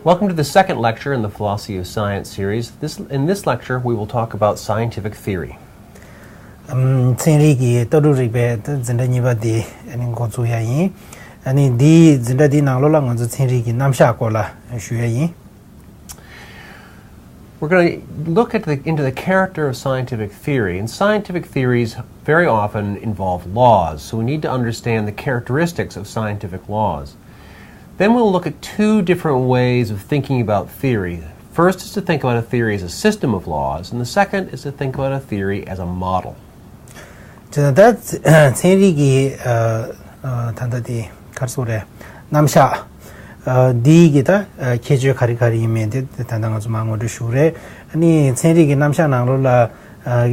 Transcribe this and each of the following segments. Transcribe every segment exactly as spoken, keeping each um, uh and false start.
Welcome to the second lecture in the Philosophy of Science series. This, in this lecture, we will talk about scientific theory. ཨམ། ཚན་རིག་གི་ལྟ་གྲུབ་རིག་པའི་འཛིན་གྲྭ་གཉིས་པ་དེ་ཨ་ནི་འགོ་འཛུགས་ཡ་ཡིན། ཨ་ནི་འདིའི་འཛིན་གྲྭ་འདིའི་ནང་ལོགས་ལ་ང་ཚོ་ཚན་རིག་གི་རྣམ་གཞག་སྐོར་ལ་ཞུ་ཡ་ཡིན། We're going to look at the, into the character of scientific theory, and scientific theories very often involve laws, so we need to understand the characteristics of scientific laws. Then we'll look at two different ways of thinking about theory. First is to think about a theory as a system of laws, and the second is to think about a theory as a model. དེ་ད་ཚན་རིག་གི་ཨ་ཨ་ད་ལྟ་དེ་ག་རེ་ཟེར་དགོས་རེད། རྣམ་གཞག་ཨ་འདིའི་གི་ད་ཨ་ཁྱད་ཆོས་ག་རེ་ག་རེ་ཡིན་མིན་དེ་ད་ལྟ་ང་ཚོ་མར་ངོ་སྤྲོད་ཞུ་གི་རེད། ཨ་ནི་ཚན་རིག་གི་རྣམ་གཞག་ནང་ལོགས་ལ་ཨ་ཨ་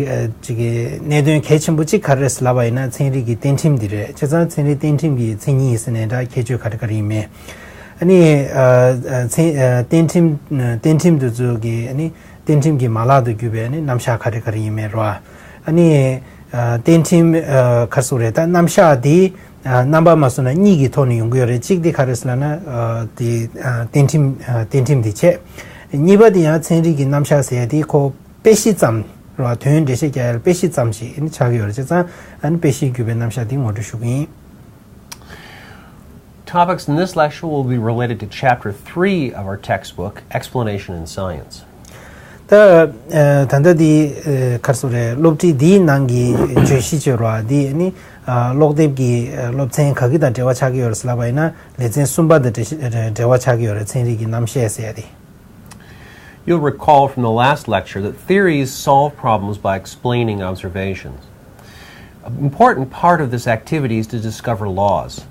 ཅིག་གི་གནད་དོན་གལ་ཆེན་པོ་གཅིག་ག་རེ་རེད་ལབ་པ་ཡིན་ན་ཚན་རིག་གི་བསྟན་ཁྲིམས་འདི་རེད། བྱས་ཙང་ཚན་རིག་བསྟན་ཁྲིམས་ཀྱི་མཚན་ཉིད་ཟེར་ནའི་འདྲ་ཁྱད་ཆོས་ག་རེ་ག་རེ་ཡིན་མིན། ཨ་ནི་ཨ་ཨ་ཚན་ཨ་བསྟན་ཁྲིམས་བསྟན་ཁྲིམས་དེ་ཚོ་གི་ཨ་ནི་བསྟན་ཁྲིམས་ཀྱི་མ་ལག་ཏུ་གྱུར་པའི་ཨ་ནི་རྣམ་གཞག་ག་རེ་ག་རེ་ཡིན་མིན་རེད་བ། ཨ་ནི་ཨ་བསྟན་ཁྲིམས་ཨ་ག་རེ་ཟེར་དགོས་རེད། ད་རྣམ་གཞག་འདི་ཨ་རྣམ་པ་མ་སོང་ན་གཉིས་ཀྱི་ཐོག་ནས་ཡོང་གི་ཡོད་རེད། གཅིག་དེ་ག་རེ་ཟེར་ལབ་ན་ཨ་དེ་ཨ་བསྟན་ཁྲིམས་ཨ་བསྟན་ཁྲིམས་དེ་བྱས། གཉིས་པ་དེ་ཡང་ཚན་རིག་གི་རྣམ་གཞག་ཟེར་ཡ་དེ་ཁོ་དཔེ་གཞི་ཙམ་རེད་བ། དོན་འགྲེལ་བཤད་རྒྱག་ཡ་ལ་དཔེ་གཞི་ཙམ་ཞིག་ཨ་ནི་ཆགས་ཀྱི་ཡོད་རེད། བྱས་ཙང་ཨ་ནི་དཔེ་གཞིར་གྱུར་པའི་རྣམ་གཞག་དེ་ངོ་སྤྲོད་ཞུ་གི་ཡིན། Topics in this lecture will be related to chapter three of our textbook, Explanation in Science. ད་ཨ་ད་ལྟ་འདི་ཨ་ག་རེ་ཟེར་དགོས་རེད། སློབ་ཁྲིད་འདིའི་ནང་གི་བརྗོད་གཞི་བརྗོད་ར་འདི་ནི་ཨ་ཀློག་དེབ་ཀྱི་ཨ་སློབ་ཚན་ག་གི་དང་འབྲེལ་བ་ཆགས་ཀྱི་ཡོད་རེད་ལབ་པ་ཡིན་ན་ལེ་ཚན་གསུམ་པ་དང་འབྲེལ་འབྲེལ་བ་ཆགས་ཀྱི་ཡོད་རེད། ཚན་རིག་གི་རྣམ་གཞག་ཟེར་ཡ་དེ། You'll recall from the last lecture that theories solve problems by explaining observations. An important part of this activity is to discover laws.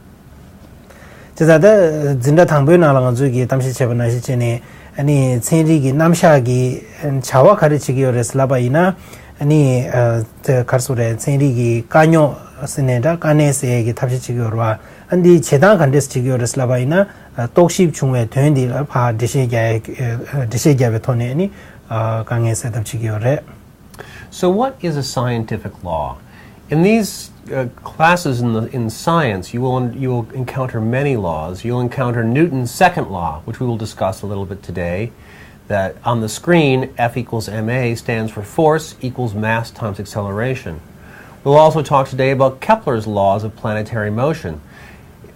དེ་ད་ལྟ་འཛིན་གྲྭ་དང་པོའི་ནང་ལ་ང་ཚོས་ཀྱི་གཏམ་བཤད་བྱས་པ་ནང་བཞིན་བྱས་ནས་ཨ་ནི་ཚན་རིག་གི་རྣམ་གཞག་གི་བྱ་བ་ག་རེ་བྱེད་ཀྱི་ཡོད་རེད་ལབ་པ་ཡིན་ན་ཨ་ནི་ཨ་དེ་ག་རེ་ཟེར་དགོས་རེད། ཚན་རིག་གི་དཀའ་རྙོག་ཟེར་ནའི་འདྲ་དཀའ་གནད་སེལ་ཡས་ཀྱི་ཐབས་ཤེས་བྱེད་ཀྱི་ཡོད་རེད་བ། ཨ་འདི་བྱེད་སྟངས་ག་འདྲས་བྱེད་ཀྱི་ཡོད་རེད་ལབ་པ་ཡིན་ན་ཨ་རྟོག་ཞིབ་བྱུང་བའི་དོན་འདི་ལ་ཕར་འགྲེལ་བཤད་རྒྱག་ཡས་འགྲེལ་བཤད་རྒྱག་པའི་ཐོག་ནས་ཨ་ནི་ཨ་དཀའ་ངལ་སེལ་ཐབས་བྱེད་ཀྱི་ཡོད་རེད། So, what is a scientific law? In these uh, classes in, the, in science, you will, you will encounter many laws. You'll encounter Newton's second law, which we will discuss a little bit today, that on the screen, F equals ma stands for force equals mass times acceleration. We'll also talk today about Kepler's laws of planetary motion.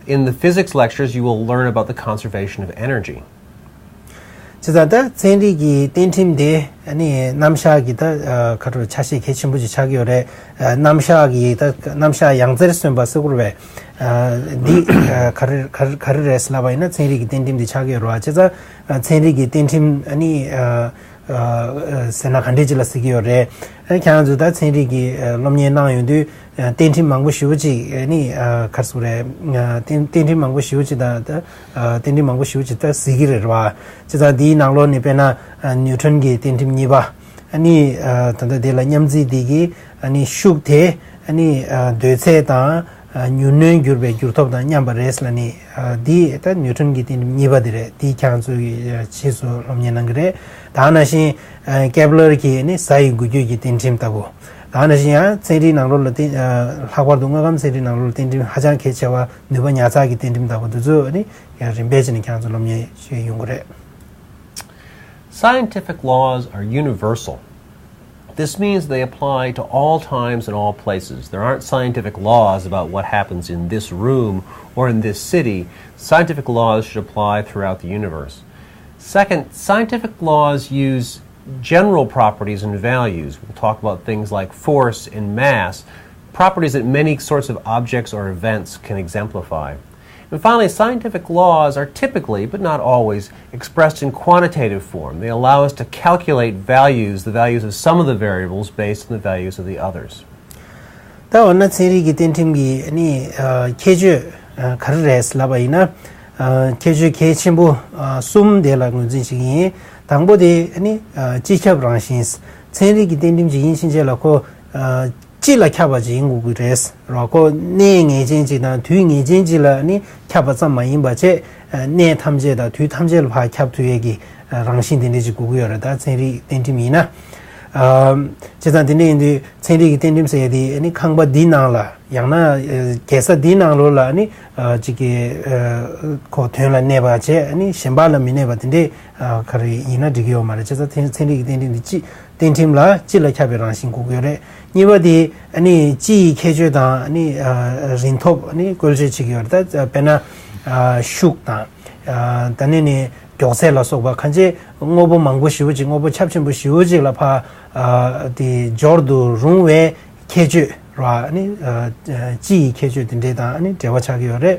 In the physics lectures, you will learn about the conservation of energy. བྱས་ཙང་ད་ཚན་རིག་གི་བསྟན་ཁྲིམས་དེ་ཨ་ནི་རྣམ་གཞག་གི་ད་ཁ་ཐོར་ཆ་ཤས་གལ་ཆེན་པོ་ཞིག་ཆགས་ཀྱི་ཡོད་རེད། རྣམ་གཞག་གི་ད་རྣམ་གཞག་ཡང་རྩེར་སོན་པ་ཟེར་དགོས་རེད་པས། འདི་ག་རེ་ག་རེ་ག་རེ་རེད་ལབ་པ་ཡིན་ན་ཚན་རིག་གི་བསྟན་ཁྲིམས་དེ་ཆགས་ཀྱི་ཡོད་རེད་བ། བྱས་ཙང་ཚན་རིག་གི་བསྟན་ཁྲིམས་ཨ་ནི་ཟེར་ན་ག་འདྲས་ཅིག་ལ་ཟེར་གྱི་ཡོད་རེད། ཁྱེད་རང་ཚོ་ད་ཚན་རིག་གི་སློབ་གཉེར་གནང་ཡོང་དུས། བསྟན་ཁྲིམས་མང་པོ་ཞེ་པོ་ཅིག་ནི་ག་རེ་ཟེར་དགོས་རེད། བསྟན་བསྟན་ཁྲིམས་མང་པོ་ཞེ་པོ་ཅིག་དང་བསྟན་ཁྲིམས་མང་པོ་ཞེ་པོ་ཅིག་ད་གཟིགས་ཀྱི་རེད་བ། བྱས་ཙང་འདིའི་ནང་ལོགས་ནས་དཔེར་ན་ནིའུ་ཊོན་གྱི་བསྟན་ཁྲིམས་གཉིས་པ། ནི་ད་ལྟ་དེ་ལ་མཉམ་རྩིས་འདི་གི་ནི་ཤུགས་དེ་ནི་འདོད་ཚད་དང་མྱུར་ནོན་འགྱུར་བའི་འགྱུར་ལྡོག་དང་མཉམ་པ་རེད་ལབ་ནི་འདི་ད་ནིའུ་ཊོན་གྱི་བསྟན་ཁྲིམས་གཉིས་པ་འདི་རེད། འདི་ཁྱེད་རང་ཚོ་གི་རྗེས་སུ་སློབ་གཉེར་གནང་གི་རེད། ད་ནང་བཞིན་ཀེབ་ལར་གྱི་ནི་གཟའ་ཡི་འགུལ་སྐྱོད་ཀྱི་བསྟན་ཁྲིམས་ལྟ་བུ། ད་ནང་བཞིན་ཡང་ཚན་རིག་ནང་ལོགས་ལ་བསྟན་ལྷག་པར་དུ་དངོས་ཁམས་ཚན་རིག་ནང་ལོགས་ལ་བསྟན་ཁྲིམས་ཧ་ཅང་གལ་ཆེ་བ་ནུས་པ་ཉར་ཚགས་ཀྱི་བསྟན་ཁྲིམས་ལྟ་བུ་འདི་ཚོ་ནི་ཡང་རིམ་པས་བྱས་ནས་ཁྱེད་རང་ཚོ་སློབ་གཉེར་བྱེད་ཡོང་གི་རེད། Scientific laws are universal. This means they apply to all times and all places. There aren't scientific laws about what happens in this room or in this city. Scientific laws should apply throughout the universe. Second, scientific laws use general properties and values. We'll talk about things like force and mass, properties that many sorts of objects or events can exemplify. And finally, scientific laws are typically, but not always, expressed in quantitative form. They allow us to calculate values, the values of some of the variables based on the values of the others. ད་འོ་ན་ཚན་རིག་གི་བསྟན་ཁྲིམས་ཀྱི་ནི་ཁྱད་ཆོས་ག་རེ་རེད་ལབ་པ་ཡིན་ན། ཁྱད་ཆོས་གལ་ཆེན་པོ་གསུམ་དེ་ལ་ངོས་འཛིན་བྱེད་ཀྱི་ཡིན། དང་པོ་དེ་ནི་སྤྱི་ཁྱབ་རང་བཞིན། ཚན་རིག་གི་བསྟན་ཁྲིམས་ཅིག་ཡིན་ཕྱིན་ཆད་ལ་ཁོ་སྤྱི་ལ་ཁྱབ་པ་ཅིག་ཡིན་དགོས་ཀྱི་རེད་རོ། ཁོ་གནས་ངེས་ཅན་ཅིག་དང་དུས་ངེས་ཅན་ཅིག་ལ་ནི་ཁྱབ་པ་ཙམ་མ་ཡིན་པ་བྱས། གནས་ཐམས་ཅད་དང་དུས་ཐམས་ཅད་ལ་ཕར་ཁྱབ་ཐུབ་ཡས་ཀྱི་རང་བཞིན་དེ་འདྲ་ཅིག་དགོས་ཀྱི་ཡོད་རེད། ད་ཚན་རིག་བསྟན་ཁྲིམས་ཡིན་ན། ཨ། བྱས་ཙང་དེ་འདྲ་ཡིན་དུས་ཚན་རིག་གི་གཏན་ཁྲིམས་ཟེར་ཡ་དེ་ཨ་ནི་ཁང་པ་འདི་ནང་ལ་ཡང་ན་ཨ་རྒྱལ་ས་འདི་ནང་ལོགས་ལ་ཨ་ནི་ཨ་ཅིག་གི་ཨ་ཁོ་དོན་ལ་གནས་པ་བྱས་ཨ་ནི་གཞན་པ་ལ་མི་གནས་པ་དེ་འདྲས་ཨ་ག་རེ་ཡིན་ན་འགྲིག་གི་ཡོད་མ་རེད། བྱས་ཙང་ཚན་ཚན་རིག་གི་གཏན་ཁྲིམས་འདི་སྤྱི་གཏན་ཁྲིམས་ལ་སྤྱི་ལ་ཁྱབ་པའི་རང་བཞིན་དགོས་ཀྱི་ཡོད་རེད། གཉིས་པ་དེ་ཨ་ནི་སྤྱི་ཡི་ཁྱད་ཆོས་དང་ཨ་ནི་ཨ་རིན་ཐོབ་ཨ་ནི་བཀོལ་སྤྱོད་བྱེད་ཀྱི་ཡོད་རེད། ད་དཔེར་ན་ཨ་ཤུགས་དང་ཨ་ད་ནི་ནི་མགྱོགས་ཚད་ལ་སོགས་པ་གང་ཅི་དངོས་པོ་མང་པོ་ཞེ་པོ་ཅིག་དངོས་པོ་ཁྱབ་ཆེན་པོ་ཞེ་པོ་ཅིག་ལ་ཕར་ཨ་དེ་སྦྱོར་དུ་རུང་བའི་ཁྱད་ཆོས་ར་ཨ་ནི་ཨ་སྤྱི་ཡི་ཁྱད་ཆོས་དེ་འདྲས་དང་ཨ་ནི་འབྲེལ་བ་ཆགས་ཀྱི་ཡོད་རེད།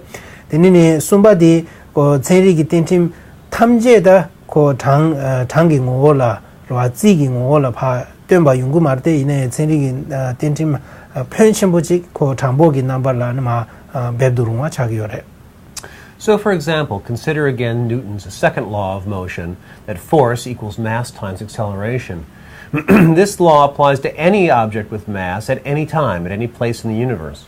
དེ་ནི་ནི་གསུམ་པ་དེ་ཚན་རིག་གི་གཏན་ཁྲིམས་ཐམས་ཅད་ད་ཁོ་གྲངས་ཨ་གྲངས་ཀྱི་ངོ་བོ་ལ་ར་རྩིས་ཀྱི་ངོ་བོ་ལ་ཕར་སྟོན་པ་ཡོང་གི་མ་རེད། དེ་ཡིན་ནའི་ཚན་རིག་གི་ཨ་གཏན་ཁྲིམས་ཨ་ཕོན་ཆེན་པོ་ཅིག་ཁོ་གྲངས་འབོར་གྱི་རྣམ་པ་ལ་ནི་མར་ཨ་འབེབས་དུ་རུང་བ་ཆགས་ཀྱི་ཡོད་རེད། So, for example, consider again Newton's second law of motion, that force equals mass times acceleration. This law applies to any object with mass at any time, at any place in the universe.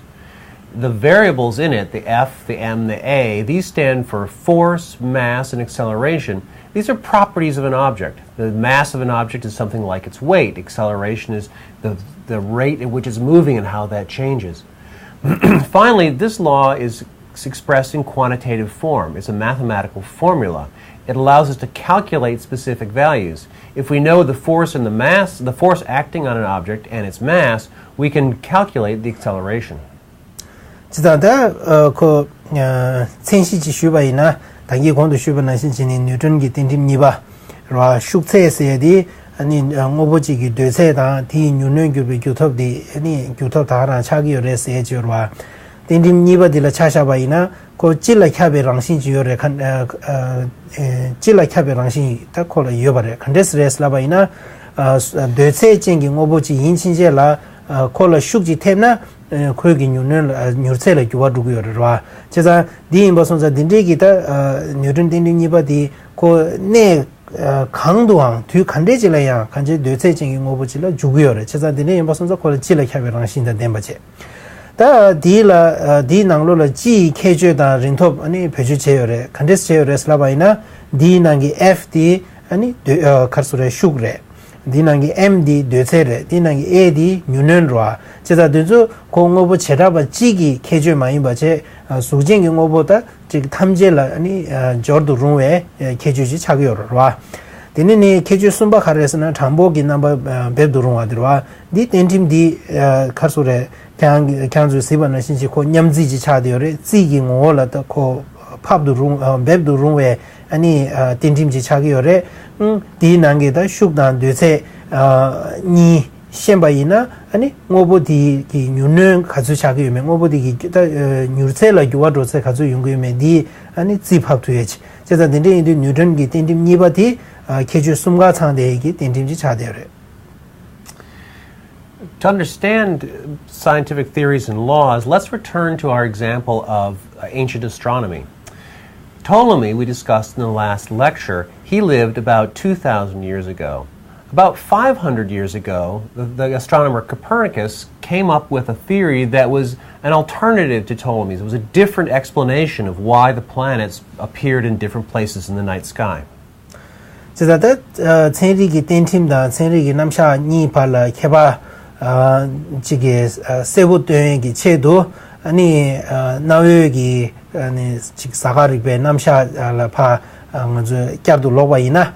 The variables in it, the F, the M, the A, these stand for force, mass, and acceleration. These are properties of an object. The mass of an object is something like its weight. Acceleration is the, the rate at which it's moving and how that changes. Finally, this law is expressed in quantitative form. It's a mathematical formula. It allows us to calculate specific values. If we know the force and the mass, the force acting on an object and its mass, we can calculate the acceleration. ཇི་ལྟར་ད་ཁོ་མཚན་གཞི་ཅིག་ཞུས་པ་ཡིན་ན། ད་གིན་གོང་དུ་ཞུས་པ་ནང་བཞིན་བྱས་ནས་ནིའུ་ཊོན་གྱི་གཏན་ཁྲིམས་གཉིས་པ་ར་ཤུགས་ཚད་ཟེར་ཡ་དེ་ཨ་ནི་དངོས་པོ་གཅིག་གི་སྡོད་ཚད་དང་དེའི་མྱུར་སྣོན་གྱུར་པའི་འགྱུར་ཐབས་དེ་ཨ་ནི་འགྱུར་ཐབས་ད་ག་རང་ཆགས་ཀྱི་ཡོད་རེད་ཟེར་ཡ་ཅིག་ཡོད་རེད་བ། གཏན་ཁྲིམས་གཉིས་པ་འདི་ལ་ཆ་བཞག་པ་ཡིན་ན་ཁོ་སྤྱི་ལ་ཁྱབ་པའི་རང་བཞིན་ཅིག་ཡོད་རེད། ཁ་ཨ་ཨ་སྤྱི་ལ་ཁྱབ་པའི་རང་བཞིན་ད་ཁོ་ལ་ཡོད་པ་རེད། ག་འདྲས་རེད་ལབ་པ་ཡིན་ན་ཨ་སྡོད་ཚད་ཅན་གྱི་དངོས་པོ་ཅིག་ཡིན་ཕྱིན་ཆད་ལ་ཨ་ཁོ་ལ་ཤུགས་ཅིག་ཐེབས་ན། ཨ་ཁོའི་གི་མྱུར་སྣོན་ལ་ཨ་མྱུར་ཚད་ལ་འགྱུར་བ་འགྲོ་གི་ཡོད་རེད་བ། བྱས་ཙང་འདི་ཡིན་པ་སོང་ཙང་འདི་འདྲའི་གི་ད་ཨ་ནིའུ་ཊོན་གཏན་ཁྲིམས་གཉིས་པ་འདི་ཁོ་གནས་ཨ་གང་དུའང་དུས་ག་འདྲས་ཅིག་ལ་ཡང་གང་ཅིའི་སྡོད་ཚད་ཅན་གྱི་དངོས་པོ་ཅིག་ལ་འཇུག་གི་ཡོད་རེད། བྱས་ཙང་འདི་འདྲ་ཡིན་པ་སོང་ཙང་ཁོ་ལ་སྤྱི་ལ་ཁྱབ་པའི་རང་བཞིན་དང་ལྡན་པ་བྱས། ད་འདི་ལ་ཨ་འདིའི་ནང་ལོགས་ལ་སྤྱི་ཡི་ཁྱད་ཆོས་དང་རིན་ཐོབ་ཨ་ནི་བེད་སྤྱོད་བྱས་ཡོད་རེད། ག་འདྲས་བྱས་ཡོད་རེད་ལབ་པ་ཡིན་ན་འདིའི་ནང་གི་F་དེ་ཨ་ནི་སྡོད་ཨ་ག་རེ་ཟེར་རེད་ཤུགས་རེད། འདི་ནང་གི་M་འདི་སྡོད་ཚད་རེད། འདི་ནང་གི A་འདི་མྱུར་སྣོན་རེད་བ། བྱས་ཙང་དེ་ཚོ་ཁོ་དངོས་པོ་བྱེ་བྲག་པ་གཅིག་གི་ཁྱད་ཆོས་མ་ཡིན་པ་བྱས། ཨ་གཟུགས་ཅན་གྱི་དངོས་པོ་ད་ཅིག་ཐམས་ཅད་ལ་ཨ་ནི་ཨ་སྦྱོར་དུ་རུང་བའི་ཨ་ཁྱད་ཆོས་ཅིག་ཆགས་ཀྱི་ཡོད་རེད་བ། དེ་ནས་ནི་ཁྱད་ཆོས་གསུམ་པ་ག་རེ་རེད་ཟེར་ན་གྲངས་འབོར་གྱི་རྣམ་པ་ཨ་འབེབས་དུ་རུང་བ་དེ་རེད་བ། འདི་གཏན་ཁྲིམས་འདི་ཨ་ག་རེ་ཟེར་རེད། ཁྱེད་རང་གིས་ཁྱེད་རང་ཚོས་གཟིགས་པ་ནང་བཞིན་ཅིག་ཁོ་མཉམ་རྩིས་ཅིག་ཆགས་བསྡད་ཡོད་རེད། རྩིས་ཀྱི་ངོ་བོ་ལ་ད་ཁོ་ཕབ་ཏུ་རུང་ཨ་འབེབས་ཏུ་རུང་བའི་ཨ་ནི་ཨ་གཏན་ཁྲིམས་ཅིག་ཆགས་ཀྱི་ཡོད་རེད། ཨང་། དེའི་ནང་གི་ད་ཤུགས་དང་སྡོད་ཚད་ཨ་གཉིས་ཤེས་པ་ཡིན་ན་ཨ་ནི་དངོས་པོ་དེ་གི་མྱུར་སྣོན་ག་ཚོད་ཆགས་ཀྱི་ཡོད་མེད། དངོས་པོ་དེ་གི་ད་ཨ་མྱུར་ཚད་ལ་འགྱུར་བ་འགྲོ་ཚད་ག་ཚོད་ཡོང་གི་ཡོད་མེད་འདི་ཨ་ནི་རྩིས་ཕབ་ཐུབ་ཡས་ཅིག་བྱས་ཙང་དེ་འདྲ་ཡིན་དུས་ནིའུ་ཊོན་གྱི་གཏན་ཁྲིམས་གཉིས་པ་དེ་ཨ་ཁྱད་ཆོས་གསུམ་ཀ་ཚང་བསྡད་ཀྱི་གཏན་ཁྲིམས་ཅིག་ཆགས་བསྡད་ཡོད་རེད། To understand scientific theories and laws, let's return to our example of uh, ancient astronomy. Ptolemy, we discussed in the last lecture, he lived about two thousand years ago. About five hundred years ago, the, the astronomer Copernicus came up with a theory that was an alternative to Ptolemy's. It was a different explanation of why the planets appeared in different places in the night sky. བྱས་ཙང་ད་ཚན་རིག་གི་གཏན་ཁྲིམས་དང་ཚན་རིག་གི་རྣམ་གཞག་གཉིས་བར་ལ་ཁྱད་པར་ཅིག་གི་གསལ་པོ་སྟོན་ཡས་ཀྱི་ཆེད་དུ་ཨ་ནི་གནའ་བོའི་གི་ཨ་ནི་ཅིག་གཟའ་སྐར་རིག་པའི་རྣམ་གཞག་ལ་ཕར་ང་ཚོས་བསྐྱར་དུ་ལོག་པ་ཡིན་ན།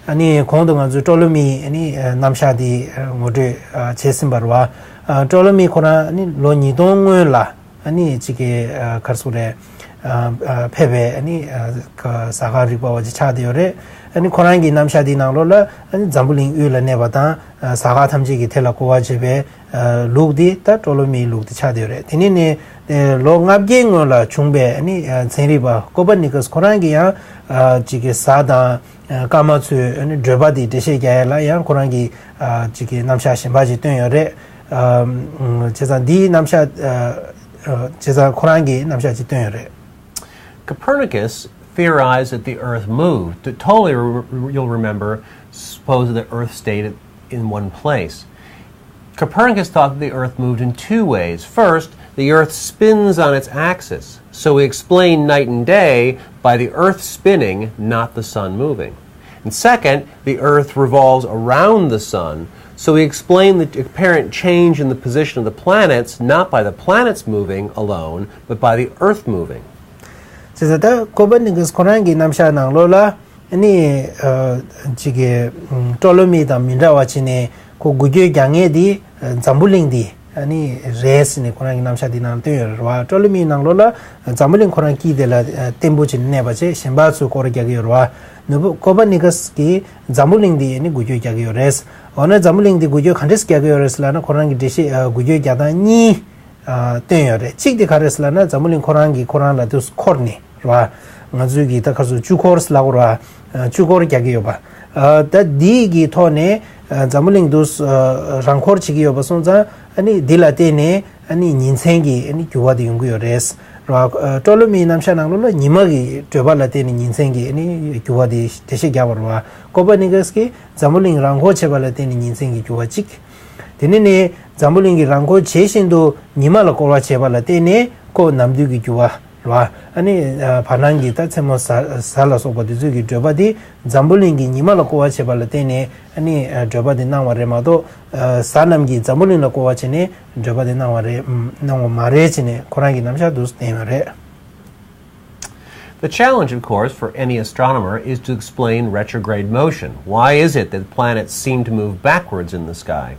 ཨ་ནི་གོང་དུ་ང་ཚོས་ཀྲོ་ལོ་མིའི་ཨ་ནི་རྣམ་གཞག་འདི་ངོ་སྤྲོད་བྱས་ཟིན་པ་རེད་བ། ཀྲོ་ལོ་མི་ཁོ་རང་ཨ་ནི་ལོ་ཉིས་སྟོང་སྔོན་ལ། ཨ་ནི་གཅིག་གི་ཨ་ག་རེ་ཟེར་དགོས་རེད། ཨ་ཨ་ཕེབས་པའི་ཨ་ནི་ཨ་ག་གཟའ་སྐར་རིག་པ་བ་ཅིག་ཆགས་བསྡད་ཡོད་རེད། ཨ་ནི་ཁོ་རང་གི་རྣམ་གཞག་འདིའི་ནང་ལོགས་ལ་ཨ་ནི་འཛམ་བུ་གླིང་དབུས་ལ་གནས་པ་དང་ཨ་གཟའ་སྐར་ཐམས་ཅད་ཀྱི་དེ་ལ་གོ་བ་བྱེད་པའི་ཨ་ལུགས་འདི་ད་ཀྲོ་ལོ་མིའི་ལུགས་འདི་ཆགས་བསྡད་ཡོད་རེད། དེ་ནས་ནི་ཨ་ལོ་ལྔ་བརྒྱའི་སྔོན་ལ་བྱུང་པའི་ཨ་ནི་ཨ་ཚན་རིག་པ་ཀོ་པར་ནི་ཀོས་ཁོ་རང་གིས་ཡང་ཨ་གཅིག་གི་གཟའ་དང་ཨ་སྐར་མ་ཚོའི་ཨ་ནི་བགྲོད་པ་འདི་འགྲེལ་བཤད་རྒྱག་ཡ་ལ་ཡང་ཁོ་རང་གིས་ཨ་གཅིག་གི་རྣམ་གཞག་གཞན་པ་ཅིག་བཏོན་ཡོད་རེད། ཨ་བྱས་ཙང་འདིའི་རྣམ་གཞག་ཨ་ཨ་བྱས་ཙང་ཁོ་རང་གིས་རྣམ་གཞག་ཅིག་བཏོན་ཡོད་རེད། Copernicus theorized that the Earth moved. Totally, you'll remember, supposed that the Earth stayed in one place. Copernicus thought that the Earth moved in two ways. First, the Earth spins on its axis, so we explain night and day by the Earth spinning, not the Sun moving. And second, the Earth revolves around the Sun, So he explained the apparent change in the position of the planets not by the planets moving alone, but by the Earth moving. བྱས་ཙང་ད་ཀོ་པར་ནི་ཀས་ཁོ་རང་གི་རྣམ་གཞག་ནང་ལོགས་ལ་ཨ་ནི་ཅིག་གི་ཊོ་ལོ་མི་དང་མི་འདྲ་བ་བྱས་ནས་ཁོ་འགུལ་སྐྱོད་རྒྱག་མཁན་དེ་འཛམ་བུ་གླིང་དེ་ཨ་ནི་རེད་ཟེར་ནས་ཁོ་རང་གི་རྣམ་གཞག་དེ་ནང་ལ་བཏོན་ཡོད་རེད་བ། ཊོ་ལོ་མིའི་ནང་ལོགས་ལ་འཛམ་བུ་གླིང་ཁོ་རང་དཀྱིལ་དེ་ལ་བརྟན་པོ་བྱས་ནས་གནས་པ་བྱས། གཞན་པ་ཚོས་སྐོར་ར་རྒྱག་གི་ཡོད་རེད་བ། ནུ་བོ་ཀོ་པར་ནི་ཀས་ཀྱིས་འཛམ་བུ་གླིང་འདི་ཨ་ནི་འགུལ་སྐྱོད་རྒྱག་གི་ཡོད་རེད། འོ་ན་འཛམ་བུ་གླིང་འདི་འགུལ་སྐྱོད་ག་འདྲས་རྒྱག་གི་ཡོད་རེད་ཟེར་ལབ་ན། ཁོ་རང་གི་འགྲེལ་བཤད་འགུལ་སྐྱོད་རྒྱག་སྟངས་གཉིས་བཏོན་ཡོད་རེད། གཅིག་དེ་ག་རེ་ཟེར་ལབ་ན། འཛམ་བུ་གླིང་ཁོ་རང་གིས་ཁོ་རང་ལ་དུས་སུ་འཁོར་ནས་རེད་བ། ང་ཚོའི་གི་ད་ག་ཚོད་བཅུ་འཁོར་ལབ་དགོས་རེད་བ། བཅུ་འཁོར་རྒྱག་གི་ཡོད་པ། ད་འདི་གི་ཐོག་ནས་འཛམ་བུ་གླིང་དུས་སུ་རང་འཁོར་བྱེད་ཀྱི་ཡོད་པ་སོང་ཙང་། ཨ་ནི་འདི་ལ་བརྟེན་ནས་ཨ་ནི་ཉིན་མཚན་གྱི་ཨ་ནི་འགྱུར་བ་དེ་ཡོང་གི་ཡོད་རེད། རེད་བ། ཊོ་ལོ་མིའི་རྣམ་གཞག་ནང་ལོགས་ལ་ཉི་མ་གི་བགྲོད་པ་ལ་བརྟེན་ནས་ཉིན་མཚན་གྱི་ཨ་ནི་འགྱུར་བ་དེ་འགྲེལ་བཤད་རྒྱག་པ་རེད་བ། ཀོ་པར་ནི་ཀས་ཀྱིས་འཛམ་བུ་གླིང་རང་འཁོར་བྱེད་པ་ལ་བརྟེན་ནས་ཉིན་མཚན་གྱི་འགྱུར་བ་གཅིག་དེ་ནས་ནི་འཛམ་བུ་གླིང་གིས་རང་འཁོར་བྱེད་བཞིན་དུ་ཉི་མ་ལ་སྐོར་བ་བྱེད་པ་ལ་བརྟེན་ནས་ཁོ་ནམ་དུས་ཀྱི་འགྱུར་བ་རེད་བ། ཨ་ནི་བར་སྣང་གི་ད་མཚན་མོ་གཟའ་གཟའ་ལ་སོགས་པ་དེ་ཚོའི་གི་བགྲོད་པ་དེ་འཛམ་བུ་གླིང་གིས་ཉི་མ་ལ་སྐོར་བ་བྱེད་པ་ལ་བརྟེན་ནས་ཨ་ནི་བགྲོད་པ་དེ་སྣང་བ་རེད་མ་གཏོགས། གཟའ་རྣམས་ཀྱིས་འཛམ་བུ་གླིང་ལ་སྐོར་བ་བྱས་ནས་བགྲོད་པ་དེ་སྣང་བ་རེད། སྣང་བ་མ་རེད་ཅེས་ནས་ཁོ་རང་གི་རྣམ་གཞག་འདུག་བསྟན་ཡོད་རེད། The challenge, of course, for any astronomer is to explain retrograde motion. Why is it that planets seem to move backwards in the sky?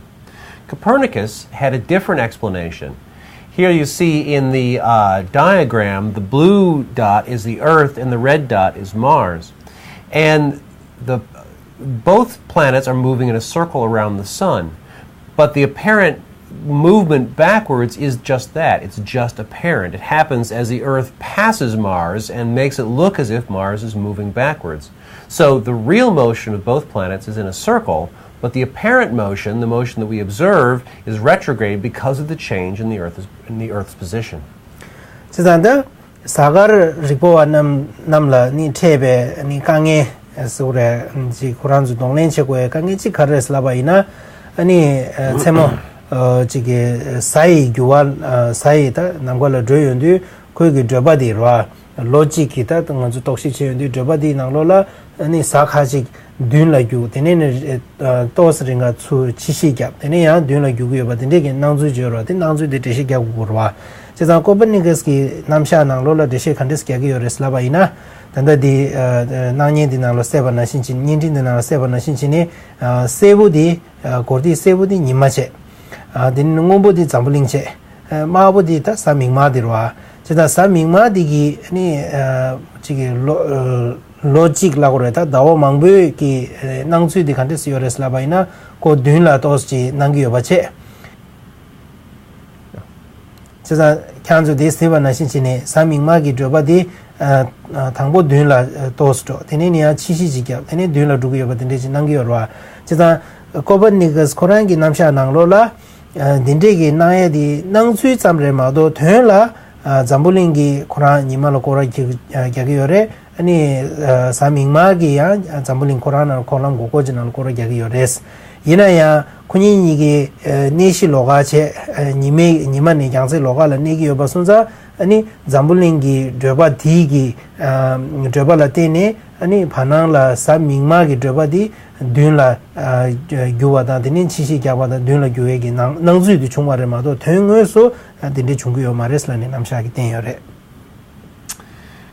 Copernicus had a different explanation. Here you see in the uh, diagram, the blue dot is the Earth and the red dot is Mars. And the, both planets are moving in a circle around the sun. But the apparent movement backwards is just that. It's just apparent. It happens as the Earth passes Mars and makes it look as if Mars is moving backwards. So the real motion of both planets is in a circle, but the apparent motion, the motion that we observe, is retrograde because of the change in the Earth's, in the Earth's position. བྱས་ཙང་ད་གཟའ་སྐར་རིག་པ་བ་རྣམས་རྣམས་ལ་ནི་འཕྲད་པའི་ནི་དཀའ་ངལ་ཟེར་དགོས་རེད། ཅིག་ཁོ་རང་ཚོས་གདོང་ལེན་བྱེད་དགོས་པའི་དཀའ་ངལ་གཅིག་ག་རེ་རེད་ལབ་པ་ཡིན་ན། ཨ་ནི་མཚན་མོ་ཅིག་གི་གཟའ་ཡི་འགྱུར་བ། གཟའ་ཡི་ད་ནམ་མཁའ་ལ་བགྲོད་ཡོང་དུས་ཁོའི་གི་བགྲོད་པ་དེ་རེད་བ། ལོ་གཅིག་གི་ད་ང་ཚོ་རྟོག་ཞིབ་བྱས་ཡོང་དུས་བགྲོད་པ་དེའི་ནང་ལོགས་ལ་ཨ་ནི་གཟའ་ཁ་ཅིག་མདུན་ལ་རྒྱུག་དེ་ནས་ནི་ཏོག་ཙམ་རིང་ག་ཚུར་ཕྱི་བཤིག་རྒྱབ། དེ་ནས་ཡང་མདུན་ལ་རྒྱུག་གི་ཡོད་པ་དེ་འདྲས་ཀྱི་སྣང་ཚུལ་བརྗོད་རོགས། དེ་སྣང་ཚུལ་དེ་འགྲེལ་བཤད་རྒྱག་དགོས་རེད་བ། བྱས་ཙང་ཀོ་པར་ནི་ཀས་ཀྱི་རྣམ་གཞག་ནང་ལོགས་ལ་འགྲེལ་བཤད་ག་འདྲས་རྒྱག་གི་ཡོད་རེད་ལབ་པ་ཡིན་ན། ད་ལྟ་འདི་སྣང་བརྙན་འདི་ནང་ལ་གསལ་བ་ནང་བཞིན་བྱས། བརྙན་འཕྲིན་འདི་ནང་ལ་གསལ་བ་ནང་བཞིན་བྱས་ནས། སེར་པོ་འདི་གོར་ཏི་སེར་པོ་འདི་ཉི་མ་བྱས། དེ་ནས་སྔོན་པོ་འདི་འཛམ་བུ་གླིང་བྱས། དམར་པོ་འདི་ད་གཟའ་མིག་དམར་འདི་རེད་བ། བྱས་ཙང་གཟའ་མིག་དམར་འདི་གི་ནི་ཅིག་གི་ལོ་ལོ་གཅིག་ལབ་དགོས་རེད། ད་ཟླ་བ་མང་པོའི་གི་སྣང་ཚུལ་འདི་ག་འདྲས་སེ་ཡོད་རེད་ལབ་པ་ཡིན་ན། ཁོ་མདུན་ལ་ཏོག་ཙམ་ཅིག་སྣང་གི་ཡོད་པ་བྱས། བྱས་ཙང་ཁྱེད་ཚོས་དེ་གཟིགས་པ་ནང་བཞིན་བྱས་ནས་གཟའ་མིག་དམར་གྱི་བགྲོད་པ་དེ་དང་པོ་མདུན་ལ་ཏོག་ཙམ་འགྲོ། དེ་ནས་ནི་ཡང་ཕྱི་བཤིག་ཅིག་བརྒྱབ། དེ་ནས་མདུན་ལ་འགྲོ་གི་ཡོད་པ་དེ་འདྲས་ཅིག་སྣང་གི་ཡོད་རེད་བ། བྱས་ཙང་ཀོ་པར་ནི་ཀས་ཁོ་རང་གི་རྣམ་གཞག་ནང་ལོགས་ལ་འདི་འདྲས་ཀྱི་སྣང་ཡ་དེ་སྣང་ཚུལ་ཙམ་རེད་མ་གཏོགས། དོན་ལ་འཛམ་བུ་གླིང་གིས་ཁོ་རང་ཉི་མ་ལ་སྐོར་ར་རྒྱག་གི་ཡོད་རེད། ཨ་ནི་གཟའ་མིག་དམར་གྱིས་ཡང་འཛམ་བུ་གླིང་ཁོ་རང་ནང་འཁོར་ལམ་སྒོར་སྒོར་གྱི་ནང་ལ་སྐོར་ར་རྒྱག་གི་ཡོད་རེད། ཡིན་ན་ཡང་ཁོ་གཉིས་གཉིས་ཀྱི་གནས་གཞི་ལོགས་ཀ་བྱས། ཉི་མའི་ཉི་མ་ནི་རྒྱང་མཚོའི་ལོགས་ཀ་ལ་གནས་ཀྱི་ཡོད་པ་སོང་ཙང་། ཨ་ནི་འཛམ་བུ་གླིང་གི་བགྲོད་པ་དེའི་གི་བགྲོད་པ་ལ་བརྟེན་ནས། ཨ་ནི་བར་སྣང་ལ་གཟའ་མིག་དམར་གྱི་བགྲོད་པ་དེ་མདུན་ལ་རྒྱུ་བ་དང་། དེ་ནས་ཕྱི་བཤིག་རྒྱག་པ་དང་མདུན་ལ་རྒྱུ་བའི་གི་སྣང་སྣང་ཚུལ་དེ་བྱུང་བ་རེད་མ་གཏོགས། དོན་དངོས་སུ་དེ་འདྲ་བྱུང་གི་ཡོད་མ་རེད་ལབ་ནས་རྣམ་གཞག་གིས་བསྟན་ཡོད་རེད།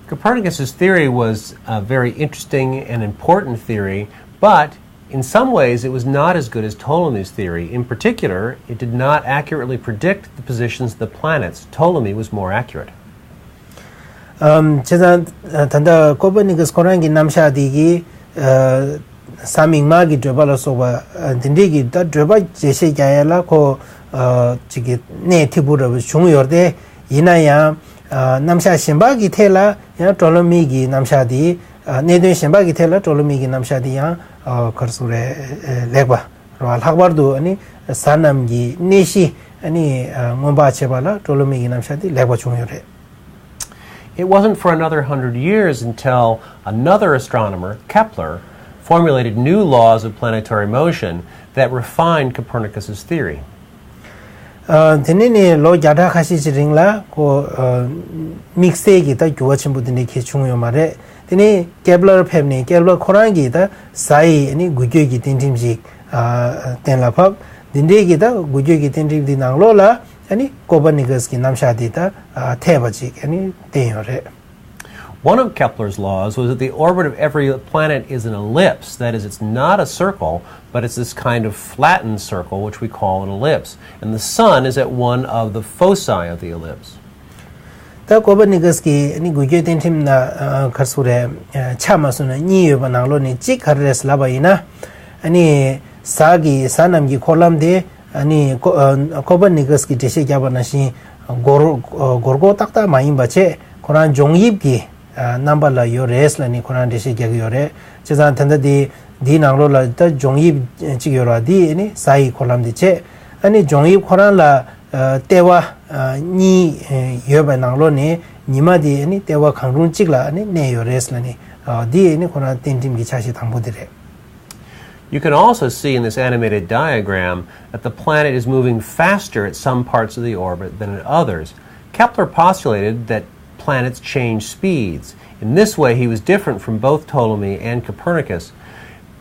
Copernicus's theory was a very interesting and important theory, but in some ways it was not as good as Ptolemy's theory. In particular, it did not accurately predict the positions of the planets. Ptolemy was more accurate. བྱས་ཙང་ད་ལྟ་ཀོ་པར་ནི་ཀས་ཁོ་རང་གི་རྣམ་གཞག་འདི་གིས་གཟའ་མིག་དམར་གྱི་བགྲོད་པ་ལ་སོགས་པ་འདི་འདྲས་ཀྱི་ད་བགྲོད་པ་འགྲེལ་བཤད་རྒྱག་ཡ་ལ་ཁོ་ཅིག་གི་གནད་ཐིག་པོ་འདྲ་པོ་བྱུང་ཡོད་རེད་དེ། ཡིན་ན་ཡང་རྣམ་གཞག་གཞན་པ་གི་ཐད་ལ་ཡང་ཊོ་ལོ་མི་གི་རྣམ་གཞག་འདི། གནད་དོན་གཞན་པ་གི་ཐད་ལ་ཊོ་ལོ་མི་གི་རྣམ་གཞག་འདི་ཡང་ག་རེ་ཟེར་དགོས་རེད། ལེགས་པ་རེད་བ། ལྷག་པར་དུ་ཨ་ནི་གཟའ་རྣམས་ཀྱི་གནས་གཞི་ཨ་ནི་སྔོན་དཔག་བྱེད་པ་ལ་ཊོ་ལོ་མི་གི་རྣམ་གཞག་འདི་ལེགས་པ་བྱུང་ཡོད་རེད། It wasn't for another hundred years until another astronomer, Kepler, formulated new laws of planetary motion that refined Copernicus's theory. དེ་ནས་ནི་ལོ་བརྒྱ་ཕྲག་ཁ་ཤས་ཀྱི་རིང་ལ་ཁོ་དམིགས་བསལ་གྱི་ད་འགྱུར་བ་ཆེན་པོ་དེ་འདྲ་གང་ཡང་བྱུང་ཡོད་མ་རེད། དེ་ནས་ཀེབ་ལར་ཕེབས་ནས། ཀེབ་ལར་ཁོ་རང་གིས་ད་གཟའ་ཡི་ཨ་ནི་འགུལ་སྐྱོད་ཀྱི་སྟེང་ཁྲིམས་ཤིག་གཏན་ལ་ཕབ། འདི་འདྲའི་གི་ད་འགུལ་སྐྱོད་ཀྱི་རྟེན་འབྲེལ་འདི་ནང་ལོགས་ལ་ཨ་ནི་ཀོ་པར་ནི་ཀཱས་ཀྱི་རྣམ་གཞག་འདི་ད་འཐད་པ་ཅིག་ཨ་ནི་བསྟན་ཡོད་རེད། One of Kepler's laws was that the orbit of every planet is an ellipse. That is, it's not a circle, but it's this kind of flattened circle, which we call an ellipse. And the sun is at one of the foci of the ellipse. ད་ཀོ་པར་ནི་ཀཱས་ཀྱི་ཨ་ནི་འགུལ་སྐྱོད་རྟེན་ཁྲིམས་ན་ག་རེ་ཟེར་དགོས་རེད། ཆ་མ་སོང་ན་གཉིས་ཡོད་པ་ནང་ལོགས་ནས་གཅིག་ག་རེ་རེད་ལབ་པ་ཡིན་ན། ཨ་ནི་གཟའ་གི་གཟའ་གནམ་གྱི་འཁོར་ལམ་དེ་ཨ་ནི་ཀོ་ཨ་ཀོ་པར་ནི་ཀཱས་ཀྱིས་འགྲེལ་བཤད་བརྒྱབ་པ་ནང་བཞིན་སྒོར་སྒོར་སྒོར་ཏག་ཏག་མ་ཡིན་པ་བྱས་ཁོ་རང་འབྱུང་དབྱིབས་ཀྱི་རྣམ་པ་ལ་ཡོད་རེད་ལབ་ནས་ཁོ་རང་འགྲེལ་བཤད་རྒྱག་གི་ཡོད་རེད། བྱས་ཙང་ད་ལྟ་དེ་འདིའི་ནང་ལོགས་ལ་ད་འབྱུང་དབྱིབས་གཅིག་ཡོད་རེད་བ། འདི་ཨ་ནི་གཟའ་ཡི་འཁོར་ལམ་དེ་བྱས། ཨ་ནི་འབྱུང་དབྱིབས་ཁོ་རང་ལ་ལྟེ་བ་གཉིས་ཡོད་པའི་ནང་ལོགས་ནས་ཉི་མ་དེ་ཨ་ནི་ལྟེ་བ་གང་རུང་གཅིག་ལ་ཨ་ནི་གནས་ཡོད་རེད་ལབ་ནས་འདི་ཨ་ནི་ཁོ་རང་རྟེན་ཁྲིམས་ཀྱི་ཆ་ཤས་དང་པོ་དེ་རེད། You can also see in this animated diagram that the planet is moving faster at some parts of the orbit than at others. Kepler postulated that planets change speeds. In this way, he was different from both Ptolemy and Copernicus.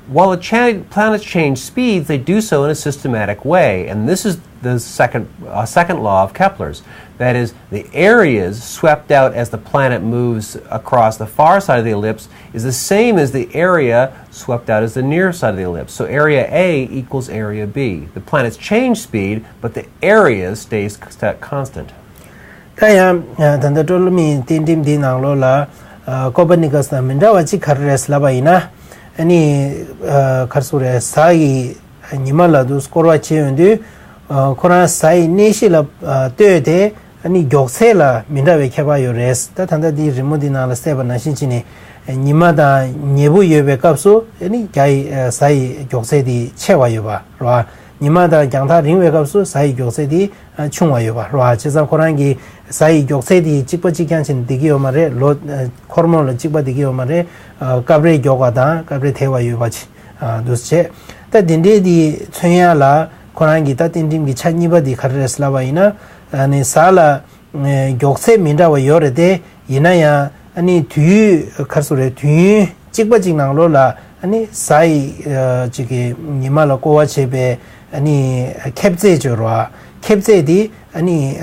While the cha- planets change speeds, they do so in a systematic way, and this is the second, uh, second law of Kepler's. That is, the areas swept out as the planet moves across the far side of the ellipse is the same as the area swept out as the near side of the ellipse. So area A equals area B. The planets change speed, but the area stays st- constant. ད་ཡང་ད་ལྟ་ཊོ་ལོ་མིའི་རྟེན་ཁྲིམས་འདིའི་ནང་ལོགས་ལ་ཀོ་པར་ནི་ཀཱས་དང་མི་འདྲ་བ་གཅིག་ག་རེ་རེད་ལབ་པ་ཡིན་ན། ཨ་ནི་ག་རེ་ཟེར་དགོས་རེད། གཟའ་ཡི་ཉི་མ་ལ་དུ་སྐོར་བ་བྱེད་ཡོང་དུས་ཁོ་རང་གཟའ་ཡི་གནས་གཞི་ལ་ལྟོས་ཏེ་ཨ་ནི་མགྱོགས་ཚད་ལ་མི་འདྲ་བའི་ཁྱད་པར་ཡོད་རེད། ད་ད་ལྟ་འདིའི་རི་མོ་འདི་ནང་ལ་གསལ་བ་ནང་བཞིན་བྱས་ནས་ཉི་མ་དང་ཉལ་པོ་ཡོད་པའི་སྐབས་སུ་ཨ་ནི་རྒྱ་ཡི་གཟའ་ཡི་མགྱོགས་ཚད་དེ་ཆེ་བ་ཡོད་པ་རེད་བ། ཉི་མ་དང་རྒྱང་ཐག་རིང་བའི་སྐབས་སུ་གཟའ་ཡི་མགྱོགས་ཚད་དེ་ཆུང་བ་ཡོད་པ་རེད་བ། བྱས་ཙང་ཁོ་རང་གི་གཟའ་ཡི་མགྱོགས་ཚད་དེ་གཅིག་པ་གཅིག་རྐྱང་བྱས་ནས་བསྡད་ཀྱི་ཡོད་མ་རེད། ལོ་འཁོར་མོ་ལ་གཅིག་པ་བསྡད་ཀྱི་ཡོད་མ་རེད། སྐབས་རེ་མགྱོགས་པ་དང་སྐབས་རེ་དལ་བ་ཡོད་པ་བྱས་འདུག་བྱས། ད་དེ་འདྲའི་དེ་མཚོན་ཡ་ལ་ཁོ་རང་གི་ད་རྟེན་ཁྲིམས་ཀྱི་ཆ་གཉིས་པ་དེ་ག་རེ་རེད་ལབ་པ་ཡིན་ན། ཨ་ནི་གཟའ་ལ་མགྱོགས་ཚད་མི་འདྲ་བ་ཡོད་རེད་དེ། ཡིན་ན་ཡང་ཨ་ནི་དུས་ཡུན་ག་རེ་ཟེར་དགོས་རེད། དུས་ཡུན་གཅིག་པ་གཅིག་ནང་ལོགས་ལ་ཨ་ནི་གཟའ་ཡི་ཅིག་གི་ཉི་མ་ལ་སྐོར་བ་བྱེད་པའི་ཨ་ནི་ཁེབས་ཚད་ཅིག་ཡོད་རེད་བ། ཁེབས་ཚད་དེ་ཨ་ནི་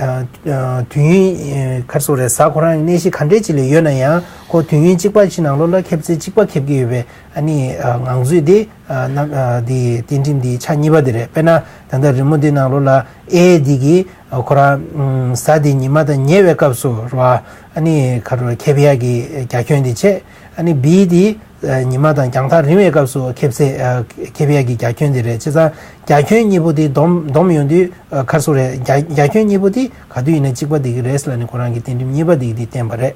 དུས་ཡུན་ག་རེ་ཟེར་དགོས་རེད། གཟའ་ཁོ་རང་གི་གནས་གཞི་ག་འདྲས་ཅིག་ལ་ཡོད་ན་ཡང་ཁོ་དུས་ཡུན་གཅིག་པ་ཞིག་ནང་ལོགས་ལ་ཁེབས་ཚད་གཅིག་པ་ཁེབས་ཀྱི་ཡོད་པའི་ཨ་ནི་ངང་ཚུལ་དེ་ཨ་ནམ་ཨ་འདི་རྟེན་ཁྲིམས་འདི་ཆ་གཉིས་པ་འདི་རེད། དཔེར་ན་ད་ལྟ་རི་མོ་འདི་ནང་ལོགས་ལ་ཨེ་འདི་གི་ཨ་ཁོ་རང་ཨམ་གཟའ་འདི་ཉི་མ་དང་ཉེ་བའི་སྐབས་སུ་རེད་བ། ཨ་ནི་ག་རེ་ཁེབས་ཡག་གི་རྒྱ་ཁྱོན་འདི་བྱས། ཨ་ནི་བི་འདི་ཨ་ཉི་མ་དང་རྒྱང་ཐག་རིང་བའི་སྐབས་སུ་ཁེབས་ཚད་ཨ་ཁེབས་ཡག་གི་རྒྱ་ཁྱོན་འདི་རེད། བྱས་ཙང་རྒྱ་ཁྱོན་གཉིས་པོ་འདི་བསྡོམས་བསྡོམས་ཡོང་དུས་ཨ་ག་རེ་ཟེར་དགོས་རེད། རྒྱ་རྒྱ་ཁྱོན་གཉིས་པོ་འདི་ག་དུས་ཡིན་ན་གཅིག་པ་འདི་གི་རེད་ལབ་ནས་ཁོ་རང་གི་རྟེན་ཁྲིམས་གཉིས་པ་འདི་གི་འདི་བསྟན་པ་རེད།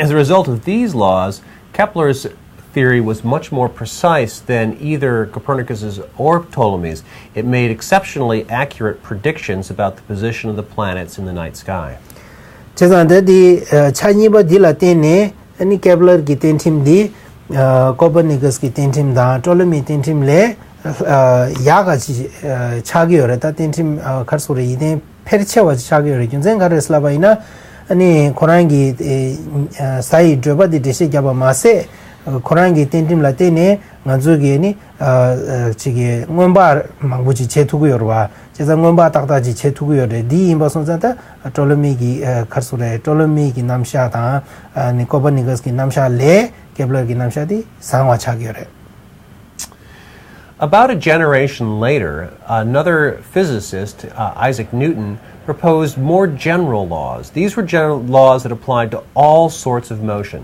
As a result of these laws, Kepler's theory was much more precise than either Copernicus's or Ptolemy's. It made exceptionally accurate predictions about the position of the planets in the night sky. བྱས་ཙང་ད་འདི་ཆ་གཉིས་པ་འདི་ལ་བརྟེན་ནས་ཨ་ནི་ཀེབ་ལར་གྱི་རྟེན་ཁྲིམས་འདི་ཀོ་པར་ནི་ཀཱས་ཀྱི་རྟེན་ཁྲིམས་དང་ཊོ་ལེ་མིའི་རྟེན་ཁྲིམས་ལས་ཡག་ག་ཅིག་ཆགས་ཀྱི་ཡོད་རེད། ད་རྟེན་ཁྲིམས་ག་རེ་ཟེར་དགོས་རེད། ཡིད་བརྟན་ཕལ་ཆེ་བ་ཆགས་ཀྱི་ཡོད་རེད། རྒྱུ་མཚན་ག་རེ་རེད་ལབ་པ་ཡིན་ན། ཨ་ནི་ཁོ་རང་གིས་ཨེ་གཟའ་ཡི་བགྲོད་པ་འདི་འགྲེལ་བཤད་བརྒྱབ་པ་མ་ཟད། ཁོ་རང་གི་རྟེན་ཁྲིམས་ལ་བརྟེན་ནས་ང་ཚོ་གིས་ནི་ཨ་ཨ་ཅིག་གི་སྔོན་དཔག་མང་པོ་ཅིག་བྱེད་ཐུབ་ཀྱི་ཡོད་རེད་བ། བྱས་ཙང་སྔོན་དཔག་ཏག་ཏག་ཅིག་བྱེད་ཐུབ་ཀྱི་ཡོད་རེད། འདི་ཡིན་པ་སོང་ཙང་ད་ཊོ་ལེ་མི་གི་ཨ་ག་རེ་ཟེར་དགོས་རེད། ཊོ་ལེ་མི་གི་རྣམ་གཞག་དང་ཨ་ནི་ཀོ་པར་ནི་ཀཱས་ཀྱི་རྣམ་གཞག་ལས་ཀེབ་ལར་གྱི་རྣམ་གཞག་འདི་བཟང་བ་ཆགས་ཀྱི་ཡོད་རེད། About a generation later, another physicist, uh, Isaac Newton, proposed more general laws. These were general laws that applied to all sorts of motion.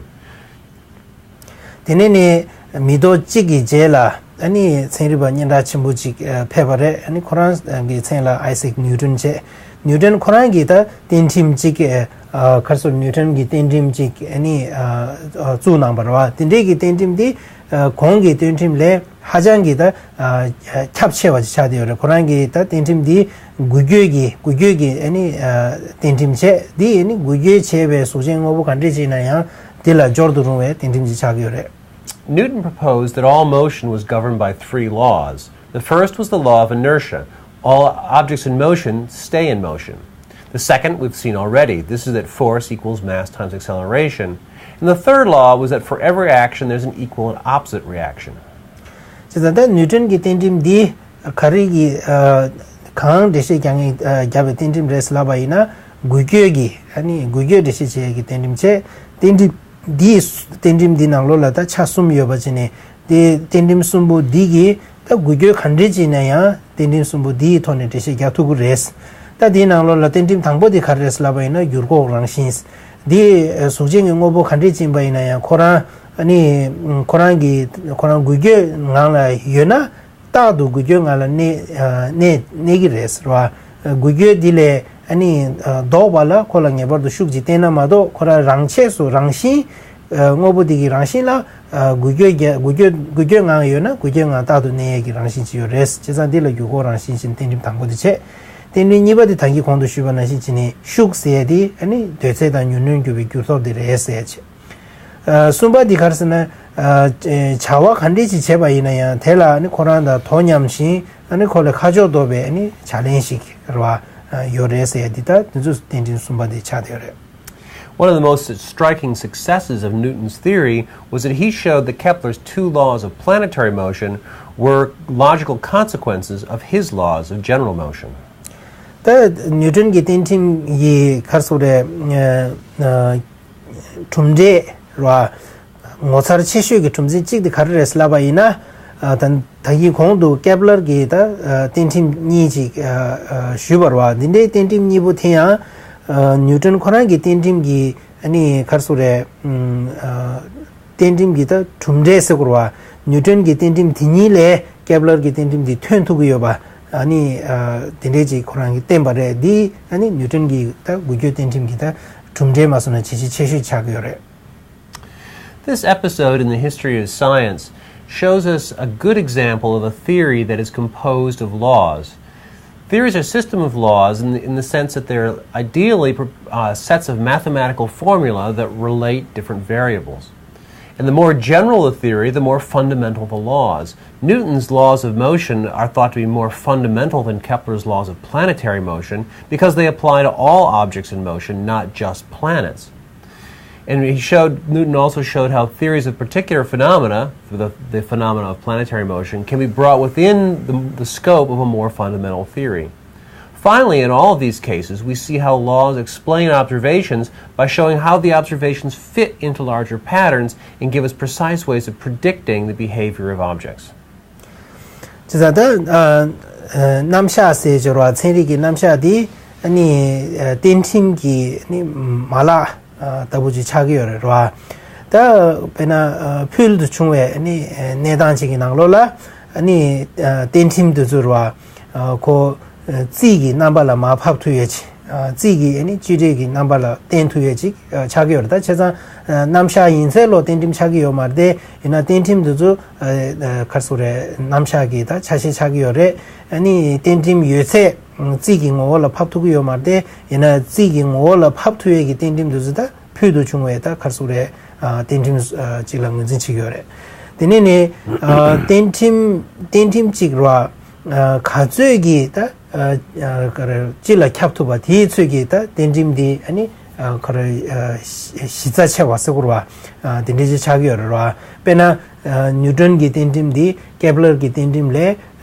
དེ་ནས་ནི་མི་ཐོག་གཅིག་གི་རྗེས་ལ་ཨ་ནི་ཚན་རིག་པ་སྙན་གྲགས་ཆེན་པོ་ཅིག་ཕེབས་པ་རེད། ཨ་ནི་ཁོ་རང་གི་མཚན་ལ་ཨའི་སེག་ནིའུ་ཊོན་བྱས། ནིའུ་ཊོན་ཁོ་རང་གིས་ད་རྟེན་ཁྲིམས་ཅིག་ག་རེ་ཟེར། ནིའུ་ཊོན་གྱི་རྟེན་ཁྲིམས་ཅིག་ཨ་ནི་བཙུགས་གནང་བ་རེད་བ། དེ་འདྲའི་གི་རྟེན་ཁྲིམས་དེ་གོང་གི་རྟེན་ཁྲིམས་ལས་ཧ་ཅང་གི་ད་ཁྱབ་ཆེ་བ་ཅིག་ཆགས་བསྡད་ཡོད་རེད། ཁོ་རང་གི་ད་རྟེན་ཁྲིམས་དེ་འགུལ་སྐྱོད་ཀྱི་འགུལ་སྐྱོད་ཀྱི་ཨ་ནི་རྟེན་ཁྲིམས་བྱས། དེ་ཨ་ནི་འགུལ་སྐྱོད་བྱས་པའི་གཟུགས་ཅན་དངོས་པོ་ག་འདྲས་ཅིག་ཡིན་ན་ཡང་དེ་ལ་སྦྱོར་དུ་རུང་བའི་རྟེན་ཁྲིམས་ཅིག་ཆགས་ཀྱི་ཡོད་རེད། Newton proposed that all motion was governed by three laws. The first was the law of inertia. All objects in motion stay in motion. The second we've seen already. This is that force equals mass times acceleration. And the third law was that for every action, there's an equal and opposite reaction. བྱས་ཙང་ད་ནིའུ་ཊོན་གྱི་རྟེན་འབྲེལ་འདི་ག་རེ་གི་ཨ་གང་འགྲེལ་བཤད་རྒྱག་མཁན་ཨ་རྒྱབ་པའི་རྟེན་འབྲེལ་རེད་ལབ་པ་ཡིན་ན། འགུལ་སྐྱོད་ཀྱི་ཨ་ནི་འགུལ་སྐྱོད་འགྲེལ་བཤད་བྱེད་ཡས་ཀྱི་རྟེན་འབྲེལ་བྱས། རྟེན་འབྲེལ་འདིའི་རྟེན་འབྲེལ་འདི་ནང་ལོགས་ལ་ད་ཆ་གསུམ་ཡོད་པ་བྱས་ནས། དེ་རྟེན་འབྲེལ་གསུམ་པོ་འདི་གིས་ད་འགུལ་སྐྱོད་ག་འདྲས་ཅིག་ན་ཡང་རྟེན་འབྲེལ་གསུམ་པོ་འདིའི་ཐོག་ནས་འགྲེལ་བཤད་རྒྱག་ཐུབ་ཀྱི་རེད། ད་དེའི་ནང་ལོགས་ལ་རྟེན་འབྲེལ་དང་པོ་དེ་ག་རེ་རེད་ལབ་པ་ཡིན་ན། འགྱུར་འགོག་རང་བཞིན། འདི་གཟུགས་ཅན་གྱི་དངོས་པོ་ག་འདྲས་ཅིག་ཡིན་པ་ཡིན་ན་ཡང་ཁོ་རང་ཨ་ནི་ཁོ་རང་གི་ཁོ་རང་འགུལ་སྐྱོད་ངང་ལ་ཡོད་ན། རྟག་ཏུ་འགུལ་སྐྱོད་ངང་ལ་གནས་ཨ་གནས་གནས་ཀྱི་རེད་ཟེར་བ། འགུལ་སྐྱོད་འདི་ལས་ཨ་ནི་ཨ་ལྡོག་པ་ལ་ཁོ་ལ་ངེས་པར་དུ་ཤུགས་ཅིག་བརྟེན་ན་མ་གཏོགས། ཁོ་རང་རང་ཆས་སུ་རང་བཞིན་ཨ་དངོས་པོ་འདི་གི་རང་བཞིན་ལ་ཨ་འགུལ་སྐྱོད་རྒྱ་འགུལ་སྐྱོད་འགུལ་སྐྱོད་ངང་ཡོད་ན་འགུལ་སྐྱོད་ངང་རྟག་ཏུ་གནས་ཡས་ཀྱི་རང་བཞིན་ཅིག་ཡོད་རེད། བྱས་ཙང་འདི་ལ་འགྱུར་འགོག་རང་བཞིན་ཟེར་རྟེན་འབྲེལ་དང་པོ་དེ་བྱས། རྟེན་འབྲེལ་གཉིས་པ་དེ་ད་གིན་གོང་དུ་ཞུས་པ་ནང་བཞིན་བྱས་ནས་ཤུགས་ཟེར་ཡས་དེ་ཨ་ནི་སྡོད་ཚད་དང་མྱུར་གནོན་གྱུར་པའི་འགྱུར་ལྡོག་དེ་རེད་ཟེར་ཡས་བྱས། ཨ་གསུམ་པ་འདི་ག་རེ་ཟེར་ན། ཨ་བྱ་བ་ག་འདྲས་ཅིག་བྱས་པ་ཡིན་ན་ཡང་དེ་ལ་ནི་ཁོ་རང་དང་དོ་མཉམ་ཞིང་ཨ་ནི་ཁོ་ལས་ཁ་ཕྱོགས་ལྡོག་པའི་ཨ་ནི་བྱ་ལན་ཞིག་རེད་བ། ཨ་ཡོད་རེད་ཟེར་ཡ་འདི་ལྟར་འདི་ཚོ་རྟེན་འབྲེལ་གསུམ་པ་འདི་ཆགས་བསྡད་ཡོད་རེད། One of the most striking successes of Newton's theory was that he showed that Kepler's two laws of planetary motion were logical consequences of his laws of general motion. ད་ནིའུ་ཊོན་གྱི་རྟེན་ཁྲིམས་ཡི་ག་རེ་ཟེར་དགོས་རེད། ཨ་ཨ་གྲུབ་འབྲས་རེད་བ། ངོ་མཚར་ཆེ་ཤོས་ཀྱི་གྲུབ་འབྲས་གཅིག་དེ་ག་རེ་རེད་ལབ་པ་ཡིན་ན། ཨ་ད་ད་གིན་གོང་དུ་ཀེབ་ལར་གྱི་ད་ཨ་རྟེན་ཁྲིམས་གཉིས་ཅིག་ཨ་ཨ་ཞུས་པ་རེད་བ། འདི་འདྲའི་རྟེན་ཁྲིམས་གཉིས་པོ་དེ་ཡང་ཨ་ནིའུ་ཊོན་ཁོ་རང་གི་རྟེན་ཁྲིམས་ཀྱི་ཨ་ནི་ག་རེ་ཟེར་དགོས་རེད། ཨ་རྟེན་ཁྲིམས་ཀྱི་ད་གྲུབ་འབྲས་ཟེར་དགོས་རེད་བ། ནིའུ་ཊོན་གྱི་རྟེན་ཁྲིམས་དེ་གཉིས་ལས་ཀེབ་ལར་གྱི་རྟེན་ཁྲིམས་དེ་ཐོན་ཐུབ་ཀྱི་ཡོད་པ། ཨ་ནི་ཨ་དེ་འདྲས་ཅིག་ཁོ་རང་གིས་བསྟན་པ་རེད། འདི་ཨ་ནི་ནིའུ་ཊོན་གྱི་ད་འགུལ་སྐྱོད་རྟེན་ཁྲིམས་ཀྱི་ད་གྲུབ་འབྲས་མ་སོང་ན་བྱས་རྗེས་ཆེ་ཤོས་ཆགས་ཀྱི་ཡོད་རེད། This episode in the history of science shows us a good example of a theory that is composed of laws. Theories are system of laws in the, in the sense that they're ideally uh, sets of mathematical formula that relate different variables. And the more general the theory, the more fundamental the laws. Newton's laws of motion are thought to be more fundamental than Kepler's laws of planetary motion because they apply to all objects in motion, not just planets. And he showed, Newton also showed how theories of particular phenomena, the, the phenomena of planetary motion, can be brought within the, the scope of a more fundamental theory. Finally, in all of these cases, we see how laws explain observations by showing how the observations fit into larger patterns and give us precise ways of predicting the behavior of objects. 这在的呃呃南下是就是说，ཚན་རིག་གི་རྣམ་གཞག་དེ་ནི་རྟེན་ཁྲིམས་ཀྱི་ནི་མ་ལག་ལྟ་བུ་ཅིག་ཆགས་ཀྱི་ཡོད་རེད་ར། ད་དཔེར་ན་ཕུལ་དུ་བྱུང་བའི་ནི་གནས་སྟངས་ཅིག་གི་ནང་ལོགས་ལ་ནི་རྟེན་ཁྲིམས་དེ་ཚོ་ར་ཁོ་རྩིས་ཀྱི་རྣམ་པ་ལ་མར་ཕབ་ཐུབ་ཡོད་ཅིག་རྩིས་ཀྱི་ནི་བཅོས་སྒྲིག་གི་རྣམ་པ་ལ་བསྟན་ཐུབ་ཡོད་ཅིག་ཆགས་ཀྱི་ཡོད་རེད། ད་བྱས་ཙང་རྣམ་གཞག་ཡིན་ཚད་ལོ་རྟེན་ཁྲིམས་ཆགས་ཀྱི་ཡོད་མ་རེད་དེ། ཡིན་ན་རྟེན་ཁྲིམས་དེ་ཚོ་ག་རེ་ཟེར་དགོས་རེད། རྣམ་གཞག་གི་ད་ཆ་ཤས་ཆགས་ཀྱི་ཡོད་རེད། ནི་རྟེན་ཁྲིམས་ཡོད་ཚད་རྩིས་ཀྱི་ངོ་བོ་ལ་ཕབ་ཐུབ་ཀྱི་ཡོད་མ་རེད་དེ། ཡིན་ན་རྩིས་ཀྱི་ངོ་བོ་ལ་ཕབ་ཐུབ་ཡས་ཀྱི་རྟེན་ཁྲིམས་དེ་ཚོ་ད་ཕུལ་དུ་བྱུང་བའི་ད་ག་རེ་ཟེར་དགོས་རེད། རྟེན་ཁྲིམས་གཅིག་ལ་ངོས་འཛིན་བྱེད་ཀྱི་ཡོད་རེད། དེ་ནས་ནི་རྟེན་ཁྲིམས་རྟེན་ཁྲིམས་གཅིག་ར་ག་ཚོད་ཀྱི་ད་ག་རེ་སྤྱི་ལ་ཁྱབ་ཐུབ་པ་དེའི་ཚོད་ཀྱི་ད་རྟེན་ཁྲིམས་དེ་ནི་ག་རེ་གཞི་རྩ་ཆེ་བ་ཟེར་དགོས་རེད་བ། དེ་འདྲ་ཅིག་ཆགས་ཀྱི་ཡོད་རེད་བ། དཔེར་ན། ནིའུ་ཊོན་གྱི་རྟེན་ཁྲིམས་འདི་ཀེབ་ལར་གྱི་རྟེན་ཁྲིམས་ལས་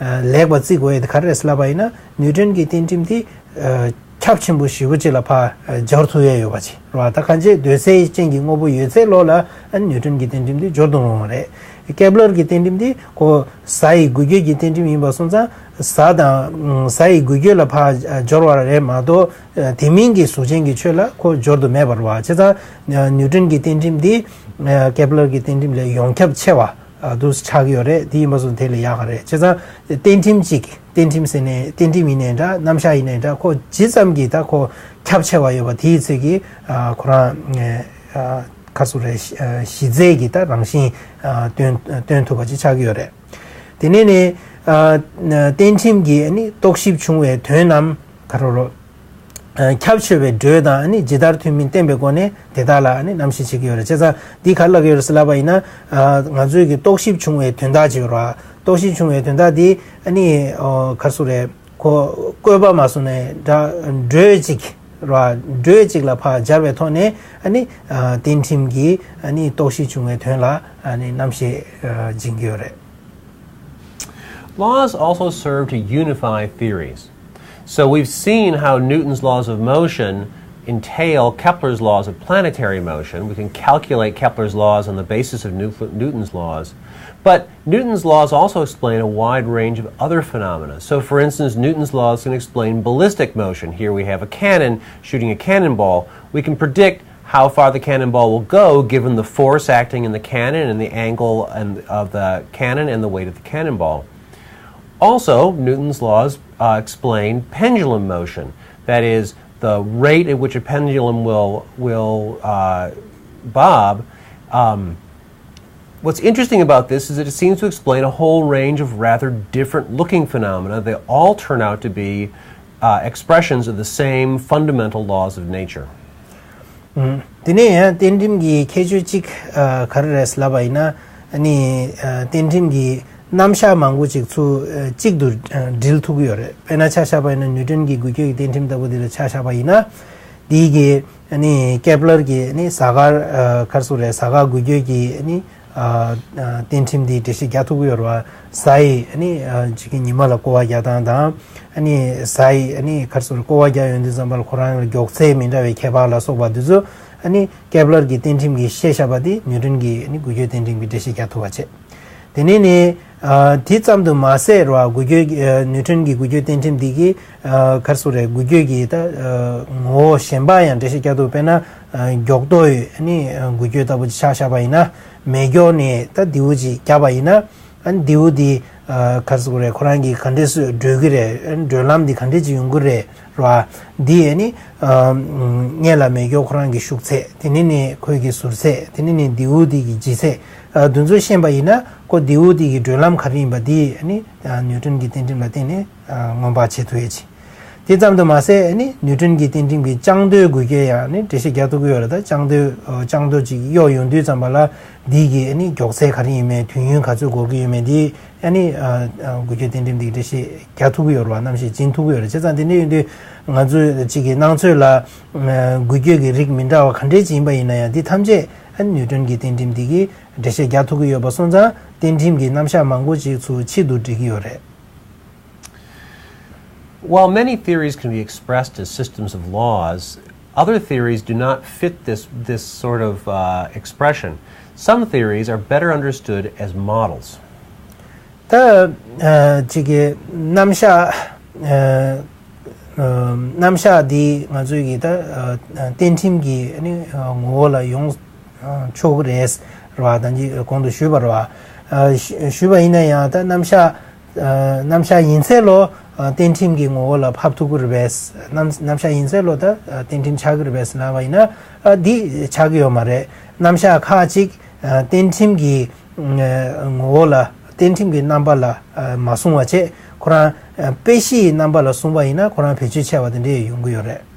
ལེགས་པ་བརྩི་དགོས་ཡས་དེ་ག་རེ་རེད་ལབ་པ་ཡིན་ན། ནིའུ་ཊོན་གྱི་རྟེན་ཁྲིམས་འདི་ཁྱབ་ཆེན་པོ་ཞེ་པོ་ཅིག་ལ་ཕར་སྦྱོར་ཐུབ་ཡས་ཡོད་པ་ཅིག་རེད་བ། ད་གང་ཅི་སྡོད་ཚད་ཅན་གྱི་དངོས་པོ་ཡོད་ཚད་ལོགས་ལ་ནིའུ་ཊོན་གྱི་རྟེན་ཁྲིམས་འདི་སྦྱོར་དུ་འོང་བ་རེད། ཀེབ་ལར་གྱི་རྟེན་ཁྲིམས་འདི་ཁོ་གཟའ་ཡི་འགུལ་སྐྱོད་ཀྱི་རྟེན་ཁྲིམས་ཡིན་པ་སོང་ཙང་གཟའ་དང་གཟའ་ཡི་འགུལ་སྐྱོད་ལ་ཕར་སྦྱོར་བ་རེད་མ་གཏོགས། དེ་མིན་གྱི་གཟུགས་ཅན་གྱི་ཆོས་ལ་ཁོ་སྦྱོར་དུ་མེད་པ་རེད་བ། བྱས་ཙང་ནིའུ་ཊོན་གྱི་རྟེན་ཁྲིམས་འདི་ཀེབ་ལར་གྱི་རྟེན་ཁྲིམས་ལས་ཡོངས་ཁྱབ་ཆེ་བ་འདུག་ཆགས་ཀྱི་ཡོད་རེད། དེ་ཡིན་པ་སོང་དེ་ལས་ཡག་ག་རེད། བྱས་ཙང་རྟེན་ཁྲིམས་གཅིག་རྟེན་ཁྲིམས་ཟེར་ནས་རྟེན་ཁྲིམས་ཡིན་ནའི་འདྲ། རྣམ་གཞག་ཡིན་ནའི་འདྲ། ཁོ་ཇི་ཙམ་གྱིས་ད་ཁོ་ཁྱབ་ཆེ་བ་ཡོད་པ་དེའི་ཚོད་ཀྱིས་ཁོ་རང་ག་རེ་ཟེར་དགོས་རེད། གཞི་རྩའི་གི་ད་རང་བཞིན་སྟོན་སྟོན་ཐུབ་པ་ཅིག་ཆགས་ཀྱི་ཡོད་རེད། དེ་ནས་ནི་རྟེན་ཁྲིམས་ཀྱི་ནི་རྟོག་ཞིབ་བྱུང་བའི་དོན་རྣམས་ག་རེ་རེད། ཁྱབ་ཆེ་བའི་འགྲོས་དང་ནི་ཇི་ལྟར་མཐུན་མིན་བསྟན་པའི་སྒོ་ནས་དེ་དག་ལ་ནི་རྣམ་བཤད་བྱེད་ཀྱི་ཡོད་རེད། བྱས་ཙང་འདི་ག་རེ་ལབ་ཀྱི་ཡོད་རེད་ཟེར་ལབ་པ་ཡིན་ན། ང་ཚོས་ཀྱི་རྟོག་ཞིབ་བྱུང་བའི་དོན་དག་ཅིག་ཡོད་རེད། རྟོག་ཞིབ་བྱུང་བའི་དོན་དག་འདི་ནི་ག་རེ་ཟེར་དགོས་རེད། ཁོ་བཀོད་པ་མ་སོང་ནའི་འདྲ། འགྲོས་གཅིག་རེད། འགྲོས་གཅིག་ལ་ཕར་སྦྱར་བའི་ཐོག་ནས་ནི་རྟེན་ཁྲིམས་ཀྱི་ནི་རྟོག་ཞིབ་བྱུང་བའི་དོན་ལ་ནི་རྣམ་བཤད་སྦྱིན་གྱི་ཡོད་རེད། Laws also serve to unify theories. So we've seen how Newton's laws of motion entail Kepler's laws of planetary motion. We can calculate Kepler's laws on the basis of Newf- Newton's laws. But Newton's laws also explain a wide range of other phenomena. So, for instance, Newton's laws can explain ballistic motion. Here we have a cannon shooting a cannonball. We can predict how far the cannonball will go given the force acting in the cannon and the angle and of the cannon and the weight of the cannonball. Also, Newton's laws uh, explain pendulum motion, that is, the rate at which a pendulum will, will uh, bob. Um, what's interesting about this is that it seems to explain a whole range of rather different looking phenomena. They all turn out to be uh, expressions of the same fundamental laws of nature. དེ་ནས་ཡང་རྟེན་འབྲེལ་གྱི་ཁྱད་ཆོས་གཅིག་ག་རེ་རེད་ལབ་པ་ཡིན་ན། ཨ་ནི་རྟེན་འབྲེལ་གྱི་རྣམ་གཞག་མང་པོ་ཅིག་ཚུར་གཅིག་ཏུ་སྒྲིལ་ཐུབ་ཀྱི་ཡོད་རེད། དཔེར་ན་ཆ་བཞག་པ་ཡིན་ན་ནིའུ་ཊོན་གྱི་འགུལ་སྐྱོད་ཀྱི་རྟེན་འབྲེལ་ལྟ་བུ་དེ་ལ་ཆ་བཞག་པ་ཡིན་ན། དེའི་གི་ཨ་ནི་ཀེབ་ལར་གྱི་ཨ་ནི་གཟའ་སྐར་ག་རེ་ཟེར་རེད། གཟའ་སྐར་འགུལ་སྐྱོད་ཀྱི་ཨ་ནི་རྟེན་འབྲེལ་དེ་འགྲེལ་བཤད་རྒྱག་ཐུབ་ཀྱི་ཡོད་རེད་བ། གཟའ་ཡི་ཨ་ནི་ཅིག་གི་ཉི་མ་ལ་སྐོར་བ་རྒྱག་སྟངས་དང་། ཨ་ནི་གཟའ་ཡི་ཨ་ནི་ག་རེ་ཟེར་རེད། སྐོར་བ་རྒྱག་ཡོང་དུས་ཙམ་པ་ལ་ཁོ་རང་ལ་མགྱོགས་ཚད་མི་འདྲ་བའི་ཁྱད་པར་ལ་སོགས་པ་འདི་ཚོ་ཨ་ནི་ཀེབ་ལར་གྱི་རྟེན་འབྲེལ་གྱིས་བཤད་བཞག་པ་དེ་ནིའུ་ཊོན་གྱི་ཨ་ནི་འགུལ་སྐྱོད་རྟེན་འབྲེལ་གྱིས་འགྲེལ་བཤད་རྒྱག་ཐུབ་པ་བྱས། དེ་ནས་ནི། དེ་ཙམ་དུ་མ་ཟད་ར་འགུལ་སྐྱོད་ནིའུ་ཊོན་གྱི་འགུལ་སྐྱོད་རྟེན་འབྲེལ་འདི་གིས་ག་རེ་ཟེར་རེད། འགུལ་སྐྱོད་ཀྱི་ད་ངོ་བོ་གཞན་པ་ཡང་འགྲེལ་བཤད་རྒྱག་ཐུབ། དཔེར་ན་མགྱོགས་རྡོ་ཡི་ནི་འགུལ་སྐྱོད་ལྟ་བུ་ཅིག་ཆ་བཞག་པ་ཡིན་ན། མེ་སྒྱོགས་ནས་ད་མདེའུ་ཅིག་བརྒྱབ་པ་ཡིན་ན། ཨ་ནི་མདེའུ་འདི་ག་རེ་ཟེར་རེད། ཁོ་རང་གིས་ག་འདྲས་སེ་བགྲོད་ཀྱི་རེད། བགྲོད་ལམ་འདི་ག་འདྲས་ཅིག་ཡོང་གི་རེད་ར། འདི་ཨ་ནི་སྔོན་ལ་མེ་སྒྱོགས་ཁོ་རང་གི་ཤུགས་ཚད། དེ་ནས་ནི་ཁོའི་གི་ཟུར་ཚད། དེ་ནས་ནི་མདེའུ་འདི་གི་ལྗིད་ཚད། ཨ་འདི་ཚོ་ཤེས་པ་ཡིན་ན་ཁོ་མདེའུ་འདི་གི་བགྲོད་ལམ་ག་རེ་ཡིན་པ་འདི་ཨ་ནི་ནིའུ་ཊོན་གྱི་རྟེན་འབྲེལ་ལ་བརྟེན་ནས་མངོན་པ་བྱེད་ཐུབ་ཡོད་ཅིང་། དེ་ཙམ་དུ་མ་ཟད་ཨ་ནི་ནིའུ་ཊོན་གྱི་རྟེན་འབྲེལ་གྱི་ལྕང་རྡོའི་འགུལ་སྐྱོད་ཡང་ནི་འགྲེལ་བཤད་རྒྱག་ཐུབ་ཀྱི་ཡོད་རེད། ད་ལྕང་རྡོ་ལྕང་རྡོ་ཅིག་གཡོགས་ཡོང་དུས་ཙམ་པ་ལ་འདི་གི་ཨ་ནི་མགྱོགས་ཚད་ག་རེ་ཡིན་མིན། དུས་ཡུན་ག་ཚོད་འགོར་གྱི་ཡོད་མེད་འདི་ཨ་ནི་འགུལ་སྐྱོད་རྟེན་འབྲེལ་འདི་གི་འགྲེལ་བཤད་རྒྱག་ཐུབ་ཀྱི་ཡོད་རེད་བ། རྣམ་བཤད་སྦྱིན་ཐུབ་ཀྱི་ཡོད་རེད། བྱས་ཙང་དེ་འདྲ་ཡིན་དུས་ང་ཚོས་ཅིག་གི་སྣང་ཚོད་ལ་འགུལ་སྐྱོད་ཀྱི་རིགས་མི་འདྲ་བ་ག་འདྲས་ཅིག་ཡིན་པ་ཡིན་ན་ཡང་། འདི་ཐམས་ཅད་ཨ་ནི་ནིའུ་ཊོན་གྱི་རྟེན་འབྲེལ་འདི་གིས་འགྲེལ་བཤད་རྒྱག་ཐུབ་ཀྱི་ཡོད་པ་སོང་ཙང་། རྟེན་འབྲེལ་གྱི་རྣམ་གཞག་མང་པོ་ཅིག་ཚུར་ཆེད་དུ་འབྲི་གི་ཡོད་རེད། While many theories can be expressed as systems of laws, other theories do not fit this, this sort of uh, expression. Some theories are better understood as models. ད་ཅིག་གི་རྣམ་གཞག་རྣམ་གཞག་འདི་ང་ཚོའི་གི་ད་རྟེན་འབྲེལ་གྱི་ངོ་བོ་ལ་ཡོང་ཆོག་གི་རེད་ར་བ། ད་གོང་དུ་ཞུས་པ་ར་བ། ཞུས་པ་ཡིན་ན་ཡང་ད་རྣམ་གཞག་རྣམ་གཞག་ཡིན་ཚད་ལོ་རྟེན་འབྲེལ་གྱི་ངོ་བོ་ལ་ཕབ་ཐུབ་ཀྱི་རེད་པས། རྣམ་རྣམ་གཞག་ཡིན་ཚད་ལོ་ད་རྟེན་འབྲེལ་ཆགས་ཀྱི་རེད་པས་ལབ་པ་ཡིན་ན། འདི་ཆགས་ཀྱི་ཡོད་མ་རེད། རྣམ་གཞག་ཁག་ཅིག་རྟེན་འབྲེལ་གྱི་ངོ་བོ་ལ་རྟེན་འབྲེལ་གྱི་རྣམ་པ་ལ་མ་བཟུང་བ་བྱས། ཁོ་རང་དཔེ་གཞིའི་རྣམ་པ་ལ་བཟུང་བ་ཡིན་ན་ཁོ་རང་བེད་སྤྱོད་ཆེ་བ་དེ་འདྲས་ཡོང་གི་ཡོད་རེད།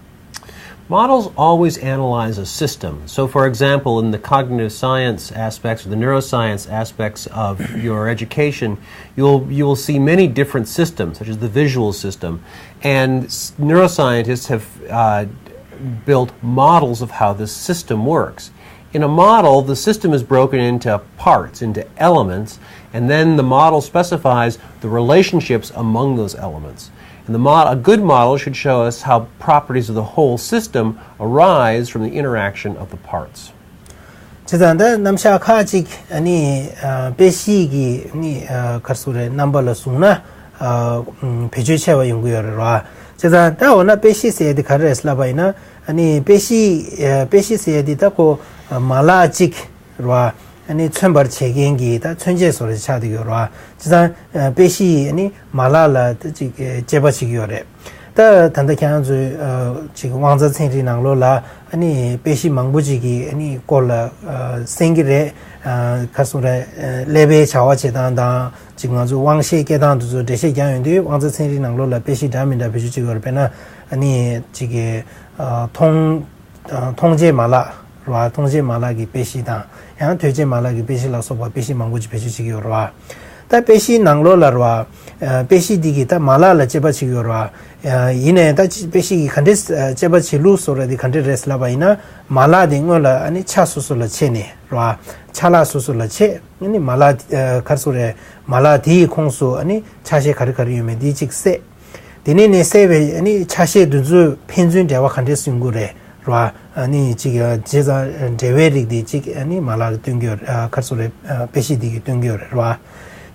Models always analyze a system. So, for example, in the cognitive science aspects or the neuroscience aspects of your education, you'll, you will see many different systems, such as the visual system. And neuroscientists have uh, built models of how this system works. In a model, the system is broken into parts, into elements, and then the model specifies the relationships among those elements. And the mod- a good model should show us how properties of the whole system arise from the interaction of the parts. བྱས་ཙང་ད་རྣམ་གཞག་ཁག་ཅིག་ཨ་ནི་དཔེ་གཞི་གི་ཨ་ནི་ག་རེ་ཟེར་རེད། རྣམ་པ་ལ་བཟུང་ན་བེད་སྤྱོད་ཆེ་བ་ཡོང་གི་ཡོད་རེད་ར། བྱས་ཙང་ད་འོ་ན་དཔེ་གཞི་ཟེར་ཡ་དེ་ག་རེ་རེད་ལབ་པ་ཡིན་ན། ཨ་ནི་དཔེ་གཞི་དཔེ་གཞི་ཟེར་ཡ་དེ་ད་ཁོ་མ་ལག་ཅིག་རེད་བ། ཨ་ནི་མཚོན་པར་བྱེད་མཁན་གྱི་ད་མཚོན་བྱེད་བཟོ་འདྲ་ཆགས་བསྡད་ཡོད་རེད་བ། བྱས་ཙང་དཔེ་གཞི་ཨ་ནི་མ་ལག་ལ་ད་ཅིག་དཔྱད་པ་བྱེད་ཀྱི་ཡོད་རེད། ད་ད་ལྟ་ཁྱེད་རང་ཚོའི་ཅིག་དབང་རྩ་ཚན་རིག་ནང་ལོགས་ལ་ཨ་ནི་དཔེ་གཞི་མང་པོ་ཅིག་གི་ཨ་ནི་སྐོར་ལ་གསན་གྱི་རེད། ག་རེ་ཟེར་རེད། ཀླད་པའི་བྱ་བ་བྱེད་སྟངས་དང་། ཅིག་ང་ཚོ་དབང་ཤེད་སྐྱེ་སྟངས་དེ་ཚོ་འགྲེལ་བཤད་རྒྱག་ཡོང་དུས་དབང་རྩ་ཚན་རིག་ནང་ལོགས་ལ་དཔེ་གཞི་འདྲ་མི་འདྲ་བེད་སྤྱོད་བྱེད་ཀྱི་ཡོད་རེད། དཔེར་ན་ཨ་ནི་ཅིག་གི་མཐོང་མཐོང་བྱེད་མ་ལག་རེད་བ། མཐོང་བྱེད་མ་ལག་གི་དཔེ་གཞི་དང་ཡང་ཐོས་བྱེད་མ་ལག་གི་དཔེ་གཞི་ལ་སོགས་པ་དཔེ་གཞི་མང་པོ་ཅིག་བེད་སྤྱོད་བྱེད་ཀྱི་ཡོད་རེད་བ། ད་ ད་དཔེ་གཞིའི་ནང་ལོགས་ལ་རེད་བ། ཨ་དཔེ་གཞི་འདི་གིས་ད་མ་ལག་ལ་དཔྱད་པ་བྱེད་ཀྱི་ཡོད་རེད་བ། ཨ་ཡིན་ནའི་ད་དཔེ་གཞི་གིས་ག་འདྲས་ཨ་དཔྱད་པ་བྱེད་ལུགས་བཟོ་ར་འདི་ག་འདྲས་རེད་ལབ་པ་ཡིན་ན། མ་ལག་འདི་སྔོན་ལ་ཨ་ནི་ཆ་སོ་སོ་ལ་ཕྱེ་ནས་རེད་བ། ཆ་ལག་སོ་སོ་ལ་ཕྱེ། ཨ་ནི་མ་ལག་ཨ་ག་རེ་ཟེར་དགོས་རེད། མ་ལག་དེའི་ཁོངས་སུ་ཨ་ནི་ཆ་ཤས་ག་རེ་ག་རེ་ཡོད་མེད་འདི་གཅིག་བསྲེས། དེ་ནས་ནས་བསྲེས་པའི་ཨ་ནི་ཆ་ཤས་འདི་ཚོའི་ཕན་ཚུན་འབྲེལ་བ་ག་འདྲས་ཡོང་གི་རེད་རེད་བ། ཨ་ནི་གཅིག་ཨ་བྱས་ཙང་འབྲེལ་བའི་རིགས་འདི་གཅིག་ཨ་ནི་མ་ལག་གིས་སྟོན་གྱི་ཡོད་རེད། ཨ་ག་རེ་ཟེར་དགོས་རེད། ཨ་དཔེ་གཞི་འདི་གིས་སྟོན་གྱི་ཡོད་རེད་རེད་བ།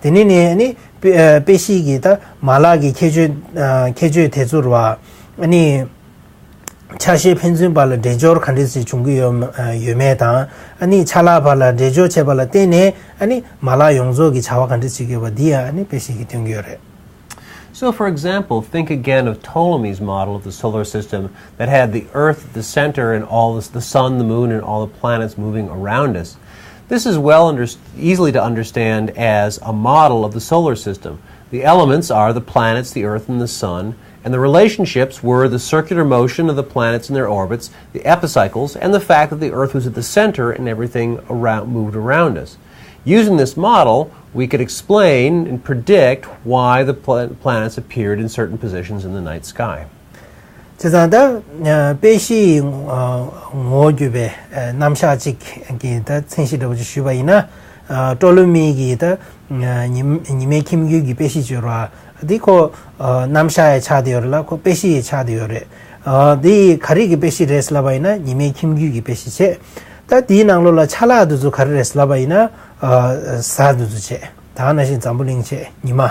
དེ་ནས་ནས་ཨ་ནི་དཔེ་ཨ་དཔེ་གཞི་གི་ད་མ་ལག་གི་ཁྱད་ཆོས་ཨ་ཁྱད་ཆོས་དེ་ཚོ་རེད་བ། ཨ་ནི་ཆ་ཤས་ཕན་ཚུན་བར་ལ་འདྲེས་སྦྱོར་ག་འདྲས་ཞིག་བྱུང་གི་ཡོད་མ་ཨ་ཡོད་མེད་དང་། ཨ་ནི་ཆ་ལག་བར་ལ་འདྲེས་སྦྱོར་བྱས་པ་ལ་བརྟེན་ནས་ཨ་ནི་མ་ལག་ཡོངས་རྫོགས་ཀྱི་བྱ་བ་ག་འདྲས་བྱེད་ཀྱི་ཡོད་པ་འདི་ཡང་ཨ་ནི་དཔེ་གཞི་གིས་སྟོན་གྱི་ཡོད་རེད། So, for example, think again of Ptolemy's model of the solar system that had the Earth at the center and all the, the sun, the moon, and all the planets moving around us. This is well under, easily to understand as a model of the solar system. The elements are the planets, the Earth, and the sun, and the relationships were the circular motion of the planets in their orbits, the epicycles, and the fact that the Earth was at the center and everything around, moved around us. Using this model, we could explain and predict why the pla- planets appeared in certain positions in the night sky. བྱས་ཙང་ད་ཨ་དཔེ་གཞིའི་ཨ་ངོ་བོ་བརྒྱུད་པའི་ཨ་རྣམ་གཞག་ཅིག་གི་ད་མཚན་གཞི་འདྲ་བོ་ཅིག་ཞུས་པ་ཡིན་ན། ཨ་ཏོ་ལེ་མི་གི་ད་ཨ་ཉི་ཉི་མའི་ཁྱིམ་རྒྱུད་ཀྱི་དཔེ་གཞི་ཅིག་ཡོད་རེད་བ། འདི་ཁོ་ཨ་རྣམ་གཞག་ཡང་ཆགས་བསྡད་ཡོད་རེད་ལ། ཁོ་དཔེ་གཞི་ཡང་ཆགས་བསྡད་ཡོད་རེད། ཨ་འདི་ག་རེ་གི་དཔེ་གཞི་རེད་ལབ་པ་ཡིན་ན་ཉི་མའི་ཁྱིམ་རྒྱུད་ཀྱི་དཔེ་གཞི་བྱས། ད་འདིའི་ནང་ལོགས་ལ་ཆ་ལག་འདི་ཚོ་ག་རེ་རེད་ལབ་པ་ཡིན་ན། ཨ་གཟའ་འདི་ཚོ་བྱས། ད་ནང་བཞིན་འཛམ་བུ་གླིང་བྱས། ཉི་མ།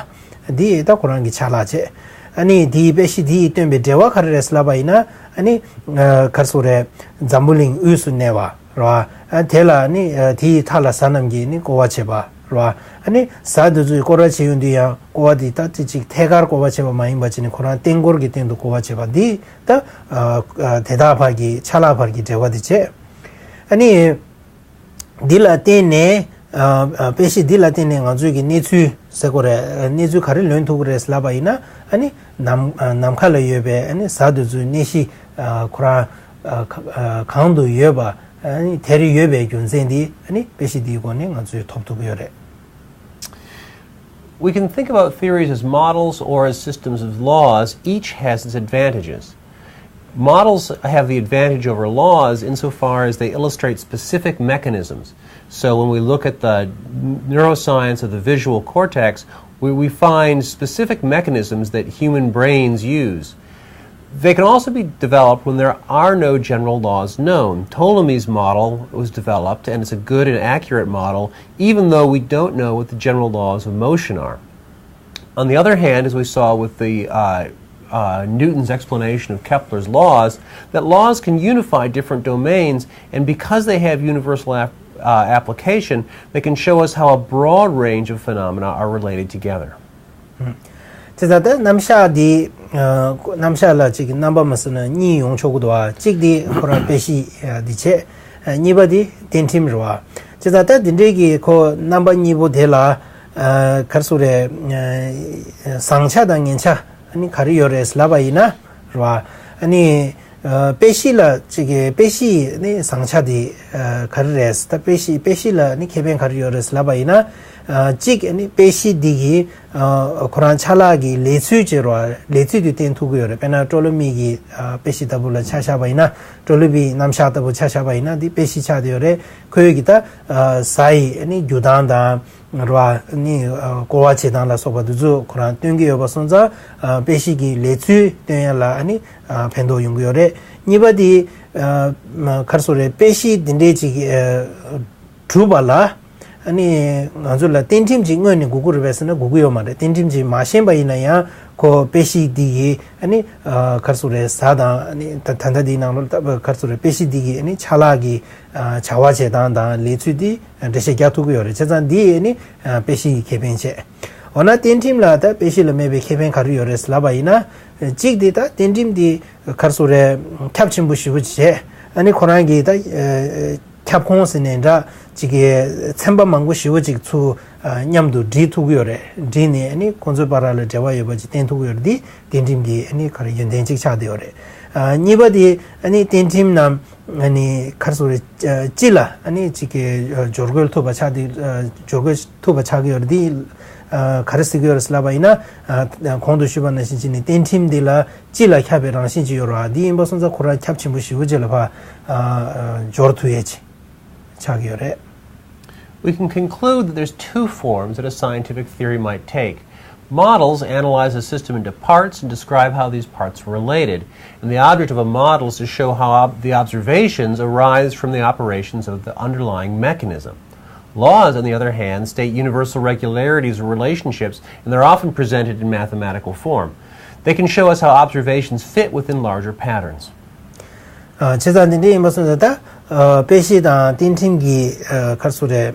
འདི་ད་ཁོ་རང་གི་ཆ་ལག་བྱས། ཨ་ནི་འདིའི་དཔེ་གཞི་འདིས་སྟོན་པའི་འབྲེལ་བ་ག་རེ་རེད་ལབ་པ་ཡིན་ན། ཨ་ནི་ཨ་ག་རེ་ཟེར་དགོས་རེད། འཛམ་བུ་གླིང་དབུས་སུ་གནས་པ་རེད་བ། ཨ་དེ་ལ་ཨ་ནི་ཨ་དེའི་མཐའ་ལ་གཟའ་རྣམས་ཀྱིས་ནི་བསྐོར་བ་བྱེད་པ་རེད་བ། ཨ་ནི་གཟའ་འདི་ཚོས་བསྐོར་བ་བྱེད་ཡོང་དུས་ཡང་བསྐོར་བ་འདི་ད་ཅི་ཅིག་ཐད་ཀར་བསྐོར་བ་བྱེད་པ་མ་ཡིན་པ་ཅིག་ནི་ཁོ་རང་སྟེང་སྐོར་གྱི་སྟེང་དུ་བསྐོར་བ་བྱེད་པ་འདི་ད་ཨ་ཨ་དེ་དག་བར་གྱི་ཆ་ལག་བར་གྱི་འབྲེལ་བ་འདི་བྱས། ཨ་ནི། འདི་ལ་བརྟེན་ནས་ཨ་ཨ་དཔེ་གཞི་འདི་ལ་བརྟེན་ནས་ང་ཚོས་ཀྱི་གནས་ཚུལ་ཟེར་དགོས་རེད། གནས་ཚུལ་ག་རེ་ལོན་ཐུབ་ཀྱི་རེད་ལབ་པ་ཡིན་ན། ཨ་ནི་ནམ་ཨ་ནམ་མཁའ་ལ་ཡོད་པའི་ཨ་ནི་གཟའ་འདི་ཚོའི་གནས་གཞི་ཨ་ཁོ་རང་ཨ་ག་ཨ་གང་དུ་ཡོད་པ། ཨ་ནི་དེར་ཡོད་པའི་རྒྱུ་མཚན་འདི་ཨ་ནི་དཔེ་གཞི་འདིའི་སྒོ་ནས་ང་ཚོས་ཐོབ་ཐུབ་ཀྱི་ཡོད་རེད། We can think about theories as models or as systems of laws. Each has its advantages. Models have the advantage over laws insofar as they illustrate specific mechanisms. So when we look at the neuroscience of the visual cortex, we, we find specific mechanisms that human brains use. They can also be developed when there are no general laws known. Ptolemy's model was developed, and it's a good and accurate model, even though we don't know what the general laws of motion are. On the other hand, as we saw with the uh, uh, Newton's explanation of Kepler's laws, that laws can unify different domains, and because they have universal ap- uh, application, they can show us how a broad range of phenomena are related together. དེ་ལྟར་ད་རྣམ་གཞག་འདི་ཨ་རྣམ་གཞག་ལ་ཅིག་རྣམ་པ་མ་ཟིན་ན་གཉིས་ཡོང་ཆོག་གི་འདུག་བ། གཅིག་འདི་ཁོ་རང་དཔེ་གཞི་འདི་བྱས། གཉིས་པ་འདི་གཏན་ཁྲིམས་རེད་བ། དེ་ལྟར་ད་འདི་འདྲའི་གི་ཁོ་རྣམ་པ་གཉིས་པོ་དེ་ལ་ཨ་ག་རེ་ཟེར་དགོས་རེད། ཨ་བཟང་ཆ་དང་ངན་ཆ་ཨ་ནི་ག་རེ་ཡོད་རེད་ལབ་པ་ཡིན་ན་རེད་བ། ཨ་ནི། ཨ་དཔེ་གཞི་ལ་ཅིག་གི་དཔེ་གཞི་ནི་བཟང་ཆ་དེ་ཨ་ག་རེ་རེད། ད་དཔེ་གཞི་དཔེ་གཞི་ལ་ནི་ཁེ་ཕན་ག་རེ་ཡོད་རེད་ལབ་པ་ཡིན་ན། ཨ་གཅིག་ནི་དཔེ་གཞི་འདི་གི་ཨ་ཁོ་རང་ཆ་ལག་གི་ལས་ཚུལ་བྱེད་རོགས་ལས་ཚུལ་དེ་བསྟན་ཐུབ་ཀྱི་ཡོད་རེད། དཔེར་ན་ཏོ་ལེ་མི་གི་ཨ་དཔེ་གཞི་ལྟ་བུ་ལ་ཆ་བཞག་པ་ཡིན་ན། ཏོ་ལེ་མིའི་རྣམ་གཞག་ལྟ་བུ་ཆ་བཞག་པ་ཡིན་ན་འདི་དཔེ་གཞི་ཆགས་བསྡད་ཡོད་རེད། ཁོའི་གི་ད་ཨ་གཟའ་ཡི་ནི་རྒྱུ་སྟངས་དང་། རེད་བ། ནི་ཨ་བསྐོར་བ་བྱེད་སྟངས་ལ་སོགས་པ་འདི་ཚོ་ཁོ་རང་སྟོན་གྱི་ཡོད་པ་སོང་ཙང་། ཨ་དཔེ་གཞི་གི་ལས་ཚུལ་སྟོན་ཡ་ལ་ཨ་ནི་ཨ་ཕན་ཐོགས་ཡོང་གི་ཡོད་རེད། གཉིས་པ་དེ་ཨ་ག་རེ་ཟེར་དགོས་རེད། དཔེ་གཞི་འདི་འདྲའི་ཅིག་ཨ་གྲུབ་པ་ལ་ཨ་ནི་ང་ཚོ་ལ་གཏན་ཁྲིམས་ཅིག་སྔོན་ནས་དགོས་ཀྱི་རེད་པས་ཟེར་ན་དགོས་ཀྱི་ཡོད་མ་རེད། གཏན་ཁྲིམས་ཅིག་མ་ཤེས་པ་ཡིན་ན་ཡང་ཁོ་དཔེ་གཞི་འདི་ཡིས་ཨ་ནི་ཨ་ག་རེ་ཟེར་དགོས་རེད། གཟའ་དང་ཨ་ནི་ད་ད་ལྟ་འདིའི་ནང་ལོགས་ལ་ད་ག་རེ་ཟེར་དགོས་རེད། དཔེ་གཞི་འདི་གིས་ཨ་ནི་ཆ་ལག་གི་ཨ་བྱ་བ་བྱེད་སྟངས་དང་ལས་ཚུལ་འདི་འགྲེལ་བཤད་རྒྱག་ཐུབ་ཀྱི་ཡོད་རེད། བྱས་ཙང་འདི་ནི་དཔེ་གཞི་ཡི་ཁེ་ཕན་བྱས། འོ་ན་གཏན་ཁྲིམས་ལ་ད་དཔེ་གཞི་ལ་མེད་པའི་ཁེ་ཕན་ག་རེ་ཡོད་རེད་ལབ་པ་ཡིན་ན། གཅིག་འདི་ད་གཏན་ཁྲིམས་འདི་ག་རེ་ཟེར་དགོས་རེད། ཁྱབ་ཆེན་པོ་ཞེ་པོ་ཅིག་བྱས། ཨ་ནི་ཁོ་རང་གི་ད་ཁྱབ་ཁོངས་ཟེར་ནའི་འདྲ་ཅིག་གི་ཚན་པ་མང་པོ་ཞེ་པོ་ཅིག་ཚུར་མཉམ་དུ་སྒྲིལ་ཐུབ་ཀྱི་ཡོད་རེད། སྒྲིལ་ནས་ཨ་ནི་ཁོང་ཚོའི་བར་ལ་འབྲེལ་བ་ཡོད་པ་ཅིག་བསྟན་ཐུབ་ཀྱི་ཡོད་རེད། འདི་གཏན་ཁྲིམས་ཀྱི་ཨ་ནི་ག་རེ་ཡོན་ཏན་ཅིག་ཆགས་བསྡད་ཡོད་རེད། ཨ་གཉིས་པ་དེ་ཨ་ནི་གཏན་ཁྲིམས་རྣམས་ཨ་ནི་ག་རེ་ཟེར་དགོས་རེད། སྤྱི་ལ་ཨ་ནི་ཅིག་གི་སྦྱོར་བཀོད་ཐུབ་པ་ཆགས་བསྡད། སྦྱོར་བཀོད་ཐུབ་པ་ཆགས་ཀྱི་ཡོད་རེད། འདི་ ག་རེ་ཟེར་གྱི་ཡོད་རེད་ཟེར་ལབ་པ་ཡིན་ན། གོང་དུ་ཞུས་པ་ནང་བཞིན་བྱས་ནས་གཏན་ཁྲིམས་འདི་ལ་སྤྱི་ལ་ཁྱབ་པའི་རང་བཞིན་ཅིག་ཡོད་རེད་བ། འདི་ཡིན་པ་སོང་ཙང་ཁོ་རང་ཁྱབ་ཆེན་པོ་ཞེ་པོ་ཅིག་ལ་ཕར་འབྱོར་ཐུབ་ཡས་ཅིག་ཆགས་ཀྱི་ཡོད་རེད། We can conclude that there's two forms that a scientific theory might take. Models analyze a system into parts and describe how these parts are related. And the object of a model is to show how ob- the observations arise from the operations of the underlying mechanism. Laws, on the other hand, state universal regularities or relationships, and they're often presented in mathematical form. They can show us how observations fit within larger patterns. བྱས་ཙང་འདི་འདྲ་ཡིན་པ་སོང་ཙང་ད་དཔེ་གཞི་དང་གཏན་ཁྲིམས་ཀྱི་ག་རེ་ཟེར་དགོས་རེད།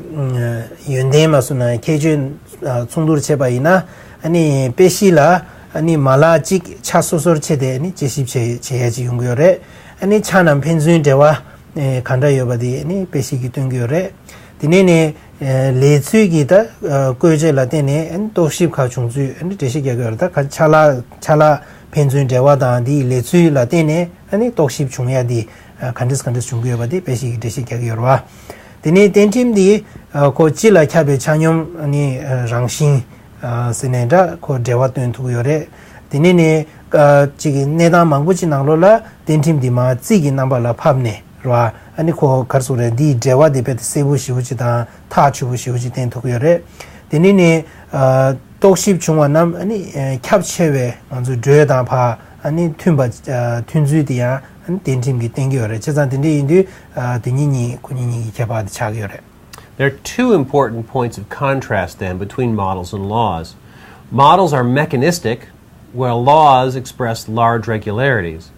ཡོན་ཏན་མ་སོང་ན་ཁྱད་ཆོས་མཚུངས་བསྡུར་བྱས་པ་ཡིན་ན། ཨ་ནི་དཔེ་གཞི་ལ་ཨ་ནི་མ་ལག་གཅིག་ཆ་སོ་སོར་ཕྱེ་སྟེ་ཨ་ནི་དཔྱད་ཞིབ་བྱེད་བྱེད་ཡ་ཅིག་ཡོང་གི་ཡོད་རེད། ཨ་ནི་ཆ་རྣམས་ཕན་ཚུན་འབྲེལ་བ་ག་འདྲ་ཡོད་པ་དེ་ཨ་ནི་དཔེ་གཞི་གིས་སྟོན་གྱི་ཡོད་རེད། དེ་ནས་ནི་ལས་ཚུལ་གྱི་ད་བཀོད་བྱ་ལ་བརྟེན་ནས་ཨ་ནི་རྟོག་ཞིབ་ཁག་བྱུང་ཚུལ་ཨ་ནི་འགྲེལ་བཤད་རྒྱག་གི་ཡོད་རེད། ད་ཆ་ལག་ཆ་ལག་ཕན་ཚུན་འབྲེལ་བ་དང་དེའི་ལས་ཚུལ་ལ་བརྟེན་ནས་ཨ་ནི་རྟོག་ཞིབ་བྱུང་ཡ་དེ་ག་འདྲས་ག་འདྲས་བྱུང་གི་ཡོད་པ་དེ་དཔེ་གཞི་གིས་འགྲེལ་བཤད་རྒྱག་གི་ཡོད་རེད་བ། དེ་ནས་གཏན་ཁྲིམས་དེ་ཁོ་སྤྱི་ལ་ཁྱབ་པའི་ཆ་སྙོམས་ཨ་ནི་རང་བཞིན་ཟེར་ནས་འདྲ་ཁོ་འབྲེལ་བ་སྟོན་ཐུབ་ཀྱི་ཡོད་རེད། དེ་ནས་ནི་གཅིག་གི་གནས་སྟངས་མང་པོ་ཅིག་ནང་ལོགས་ལ་གཏན་ཁྲིམས་འདི་མར་རྩིས་ཀྱི་རྣམ་པ་ལ་ཕབ་ནས་རེད་བ། ཨ་ནི་ཁོ་ག་རེ་ཟེར་དགོས་རེད། འདིའི་འབྲེལ་བ་དེ་དཔེ་དེ་གསལ་པོ་ཞེ་པོ་ཅིག་དང་ཐག་ཆོད་པོ་ཞེ་པོ་ཅིག་བསྟན་ཐུབ་ཀྱི་ཡོད་རེད། དེ་ནས་ནི་རྟོག་ཞིབ་བྱུང་བ་རྣམས་ཨ་ནི་ཁྱབ་ཆེ་བའི་ང་ཚོའི་འགྲོས་དང་ཕར་ཨ་ནི་མཐུན་པ་མཐུན་ཚུལ་དེ་ཡང་ཨ་ནི་གཏན་ཁྲིམས་ཀྱིས་བསྟན་གྱི་ཡོད་རེད། བྱས་ཙང་དེ་འདྲ་ཡིན་དུས་དེ་གཉིས་གཉིས་ཁོ་གཉིས་གཉིས་ཀྱི་ཁྱད་པར་དེ་ཆགས་ཀྱི་ཡོད་རེད། There are two important points of contrast, then, between models and laws. Models are mechanistic, while laws express large regularities.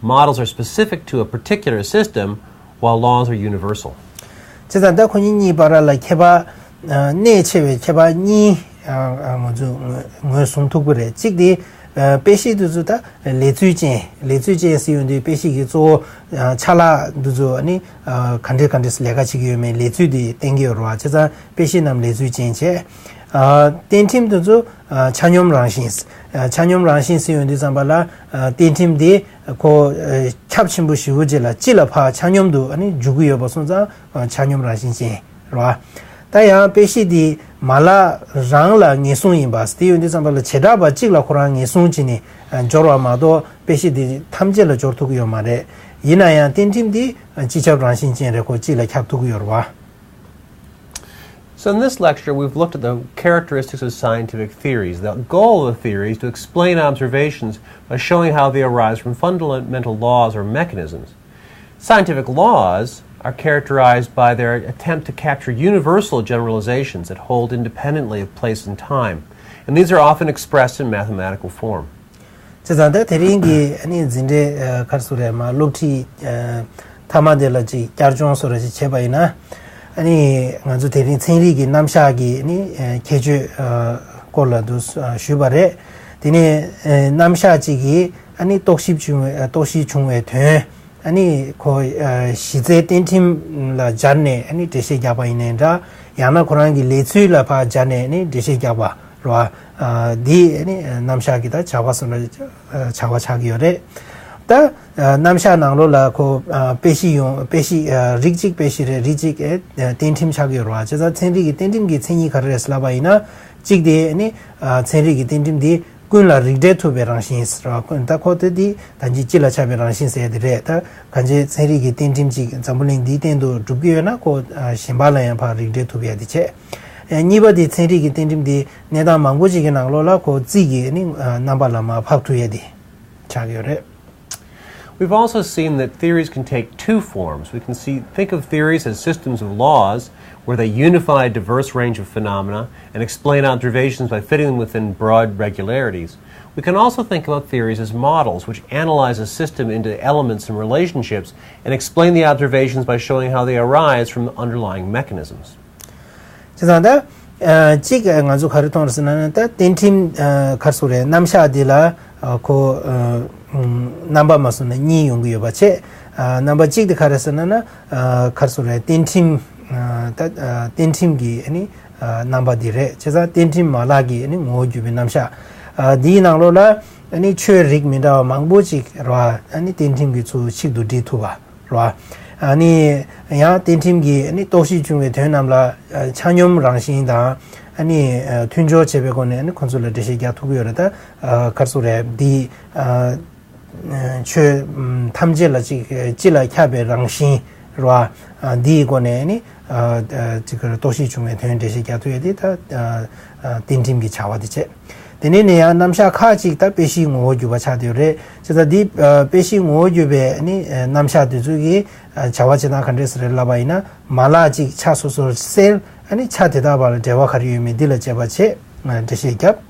Models are specific to a particular system, while laws are universal. བྱས་ཙང་ད་ཁོ་གཉིས་གཉིས་བར་ལ་ཁྱད་པར་གནད་ཆེ་བའི་ཁྱད་པར་གཉིས་ང་ཚོས་ངོས་བཟུང་ཐུབ་ཀྱི་རེད། གཅིག་དེ་དཔེ་གཞི་དེ་ཚོ་ད་ལས་ཚུལ་ཅན། ལས་ཚུལ་ཅན་ཟེར་ཡོང་དུས་དཔེ་གཞི་གི་གཙོ་བོ་ཆ་ལག་དེ་ཚོ་ནི་ག་འདྲས་ག་འདྲས་ལས་ཀ་བྱེད་ཀྱི་ཡོད་མེད་ལས་ཚུལ་དེ་བསྟན་གྱི་ཡོད་རེད་བ། བྱས་ཙང་དཔེ་གཞི་རྣམས་ལས་ཚུལ་ཅན་བྱས། གཏན་ཁྲིམས་དེ་ཚོ་ཆ་སྙོམས་རང་བཞིན། ཆ་སྙོམས་རང་བཞིན་ཟེར་ཡོང་དུས་ཙམ་པ་ལ་གཏན་ཁྲིམས་དེ་ཁོ་ཁྱབ་ཆེན་པོ་ཞེ་པོ་ཅིག་ལ་སྤྱི་ལ་ཕར་ཆ་སྙོམས་དུ་འཇུག་གི་ཡོད་པ་སོང་ཙང་ཆ་སྙོམས་རང་བཞིན་ཅན་རེད་བ། ད་ཡང་དཔེ་གཞི་དེ་མ་ལག་རང་ལ་ངེས་བཟུང་ཡིན་པ་དེ་ཡོང་དུས་ཙམ་པ་ལ་བྱེ་བྲག་པ་གཅིག་ལ་ཁོ་རང་ངེས་བཟུང་བྱས་ནས་སྦྱོར་བ་མ་གཏོགས་དཔེ་གཞི་དེ་ཐམས་ཅད་ལ་སྦྱོར་ཐུབ་ཀྱི་ཡོད་མ་རེད། ཡིན་ན་ཡང་གཏན་ཁྲིམས་དེ་སྤྱི་ཁྱབ་རང་བཞིན་ཅན་རེད། ཁོ་སྤྱི་ལ་ཁྱབ་ཐུབ་ཀྱི་ཡོད་རེད་བ། So, in this lecture, we've looked at the characteristics of scientific theories. The goal of a theory is to explain observations by showing how they arise from fundamental laws or mechanisms. Scientific laws are characterized by their attempt to capture universal generalizations that hold independently of place and time, and these are often expressed in mathematical form. བྱས་ཙང་ད་དེ་རིང་གི་ཨ་ནི་འཛིན་གྲྭའི་ག་རེ་ཟེར་དགོས་རེད། མ་སློབ་ཁྲིད་མཐའ་མ་དེ་ལ་ཅིག་བསྐྱར་སྦྱོང་བཟོ་འདྲ་ཅིག་བྱས་པ་ཡིན་ན། ཨ་ནི་ང་ཚོ་དེ་རིང་ཚན་རིག་གི་རྣམ་གཞག་གི་ཨ་ནི་ཁྱད་ཆོས་སྐོར་ལ་འདུག་ཞུས་པ་རེད། དེ་ནས་རྣམ་གཞག་ཅིག་གིས་ཨ་ནི་རྟོག་ཞིབ་བྱུང་བའི་རྟོག་ཞིབ་བྱུང་བའི་དོན་ཨ་ནི་ཁོ་གཞི་རྩའི་གཏན་ཁྲིམས་ལ་སྦྱར་ནས་ཨ་ནི་འགྲེལ་བཤད་རྒྱག་པ་ཡིན་ནའི་འདྲ། ཡང་ན་ཁོ་རང་གི་ལས་ཚུལ་ལ་ཕར་སྦྱར་ནས་ཨ་ནི་འགྲེལ་བཤད་རྒྱག་པ་རེད་བ། འདི་ཨ་ནི་རྣམ་གཞག་གི་ད་བྱ་བ་སོ་འདྲ་བྱ་བ་ཆགས་ཀྱི་ཡོད་རེད། ད་རྣམ་གཞག་ནང་ལོགས་ལ་ཁོ་དཔེ་གཞི་ཡོང་དཔེ་གཞི་རིགས་གཅིག་དཔེ་གཞི་རེད། རིགས་གཅིག་གཏན་ཁྲིམས་ཆགས་ཀྱི་ཡོད་རེད་བ། བྱས་ཙང་ཚན་རིག་གི་གཏན་ཁྲིམས་ཀྱི་མཚན་ཉིད་ག་རེ་རེད་ཟེར་ལབ་པ་ཡིན་ན། གཅིག་དེ་ཨ་ནི་ཚན་རིག་གི་གཏན་ཁྲིམས་དེ་ཀུན་ལ་རིགས་འགྲེ་ཐུབ་པའི་རང་བཞིན་ཟེར་བ། ཀུན་ད་ཁོ་དེ་དེ་ད་ཅི་སྤྱི་ལ་ཆགས་པའི་རང་བཞིན་ཟེར་ཡ་དེ་རེད། ད་གང་ཅི་ཚན་རིག་གི་གཏན་ཁྲིམས་ཅིག་འཛམ་བུ་གླིང་འདིའི་སྟེང་དུ་གྲུབ་ཀྱི་ཡོད་ན་ཁོ་གཞན་པ་ལ་ཡང་ཕར་རིགས་འགྲེ་ཐུབ་ཡ་དེ་བྱས། གཉིས་པ་དེ་ཚན་རིག་གི་གཏན་ཁྲིམས་དེ་གནས་སྟངས་མང་པོ་ཅིག་གི་ནང་ལོགས་ལ་ཁོ་རྩིས་ཀྱི་ནི་རྣམ་པ་ལ་མར་ཕབ་ཐུབ་ཡ་དེ་ཆགས་ཀྱི་ཡོད་རེད། We've also seen that theories can take two forms. We can see, think of theories as systems of laws, where they unify a diverse range of phenomena and explain observations by fitting them within broad regularities. We can also think about theories as models, which analyze a system into elements and relationships and explain the observations by showing how they arise from the underlying mechanisms. བྱས་ཙང་ད་གཅིག་ང་ཚོ་ག་རེ་མཐོང་རེད་ཟེར་ན་ད་གཏན་ཁྲིམས་ག་རེ་ཟེར་དགོས་རེད། རྣམ་གཞག་འདི་ལ་ཁོ་རྣམ་པ་མ་སོང་ན་གཉིས་ཡོང་གི་ཡོད་པ་བྱས། རྣམ་པ་གཅིག་དེ་ག་རེ་ཟེར་ན་ན་ག་རེ་ཟེར་དགོས་རེད། གཏན་ཁྲིམས་ད་གཏན་ཁྲིམས་ཀྱི་ཨ་ནི་རྣམ་པ་འདི་རེད། བྱས་ཙང་གཏན་ཁྲིམས་མ་ལག་གི་ཨ་ནི་ངོ་བོ་བརྒྱུད་པའི་རྣམ་གཞག་འདིའི་ནང་ལོགས་ལ་ཨ་ནི་ཆོས་རིགས་མི་འདྲ་བ་མང་པོ་ཅིག་རེད་བ། ཨ་ནི་གཏན་ཁྲིམས་ཀྱི་ཚུལ་གཅིག་ཏུ་སྒྲིལ་ཐུབ་པ། རེད་བ། ཨ་ནི་ཡང་གཏན་ཁྲིམས་ཀྱི་ཨ་ནི་རྟོག་ཞིབ་བྱུང་བའི་དོན་རྣམས་ལ་ཆ་སྙོམས་རང་བཞིན་དང་ ཨ་ནི་ཨ་མཐུན་སྦྱོར་བྱས་པའི་སྒོ་ནས་ཨ་ནི་ཁོང་ཚོ་ལ་འགྲེལ་བཤད་རྒྱག་ཐུབ་ཀྱི་ཡོད་རེད། ད་ཨ་ག་རེ་ཟེར་དགོས་རེད། འདི་ཨ་ཆོས་ཨམ་ཐམས་ཅད་ལ་གཅིག་གཅིག་ལ་ཁྱབ་པའི་རང་བཞིན་རེད་བ། ཨ་འདིའི་སྒོ་ནས་ནི་ཨ་ཨ་གཅིག་གི་རྟོགས་གཞི་འབྱུང་བའི་དོན་འགྲེལ་བཤད་རྒྱག་ཐུབ་ཡས་དེ་ད་ཨ་ཨ་གཏན་ཁྲིམས་ཀྱི་བྱ་བ་དེ་བྱས། དེ་ནས་ནི་ཡང་རྣམ་གཞག་ཁག་ཅིག་ད་དཔེ་གཞིའི་ངོ་བོ་བརྒྱུད་པ་ཆགས་བསྡད་ཡོད་རེད། བྱས་ཙང་འདི་ཨ་དཔེ་གཞིའི་ངོ་བོ་བརྒྱུད་པའི་ནི་ཨ་རྣམ་གཞག་དེ་ཚོ་གི་ཨ་བྱ་བ་བྱེད་སྟངས་ག་འདྲས་སེ་རེད་ལབ་པ་ཡིན་ན། མ་ལག་ཅིག་ཆ་སོ་སོར་གསལ། ཨ་ནི་ཆ་དེ་དག་བར་ལ་འབྲེལ་བ་ག་རེ་ཡོད་མེད་འདི་ལ་དཔྱད་པ་བྱེད། ཨ་འགྲེལ་བཤད་བརྒྱབ།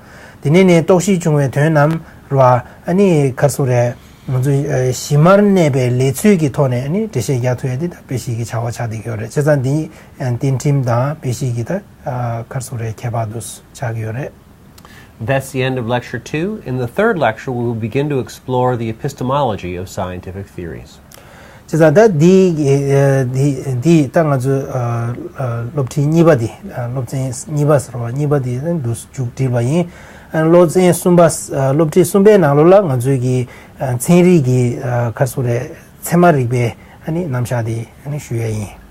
དེ་ནས་ནི་རྟོགས་གཞིར་འབྱུང་བའི་དོན་རྣམས་རེད་བ། ཨ་ནི་ག་རེ་ཟེར་དགོས་རེད། ང་ཚོ་ཨ་གཞི་མར་གནས་པའི་ལས་ཚུལ་གྱི་ཐོག་ནས་ཨ་ནི་འགྲེལ་བཤད་རྒྱག་ཐུབ་ཡས་འདི་ད་དཔེ་གཞི་གི་བྱ་བ་ཆགས་བསྡད་ཀྱི་ཡོད་རེད། བྱས་ཙང་འདི་ཨ་གཏན་ཁྲིམས་དང་དཔེ་གཞི་གི་ད་ཨ་ག་རེ་ཟེར་དགོས་རེད། ཁྱད་པར་དུ་ཆགས་ཀྱི་ཡོད་རེད། That's the end of lecture two. In the third lecture, we will begin to explore the epistemology of scientific theories. བྱས་ཙང་ད་འདི་འདི་འདི་ད་ང་ཚོའི་ཨ་ཨ་སློབ་ཁྲིད་གཉིས་པ་འདི། ཨ་སློབ་ཚན་གཉིས་པ་ཟེར་བ་གཉིས་པ་འདི་འདུག་མཇུག་སྒྲིལ་བ་ཡིན། ཨ་སློབ་ཚན་གསུམ་པ། ཨ་སློབ་ཁྲིད་གསུམ་པའི་ནང་ལོགས་ལ་ང་ཚོའི་གི་ཨ་ཚན་རིག་གི་ཨ་ག་རེ་ཟེར་དགོས་རེད། ཚད་མ་རིག་པའི་ཨ་ནི་རྣམ་གཞག་འདི་ཨ་ནི་ཞུ་ཡས་ཡིན།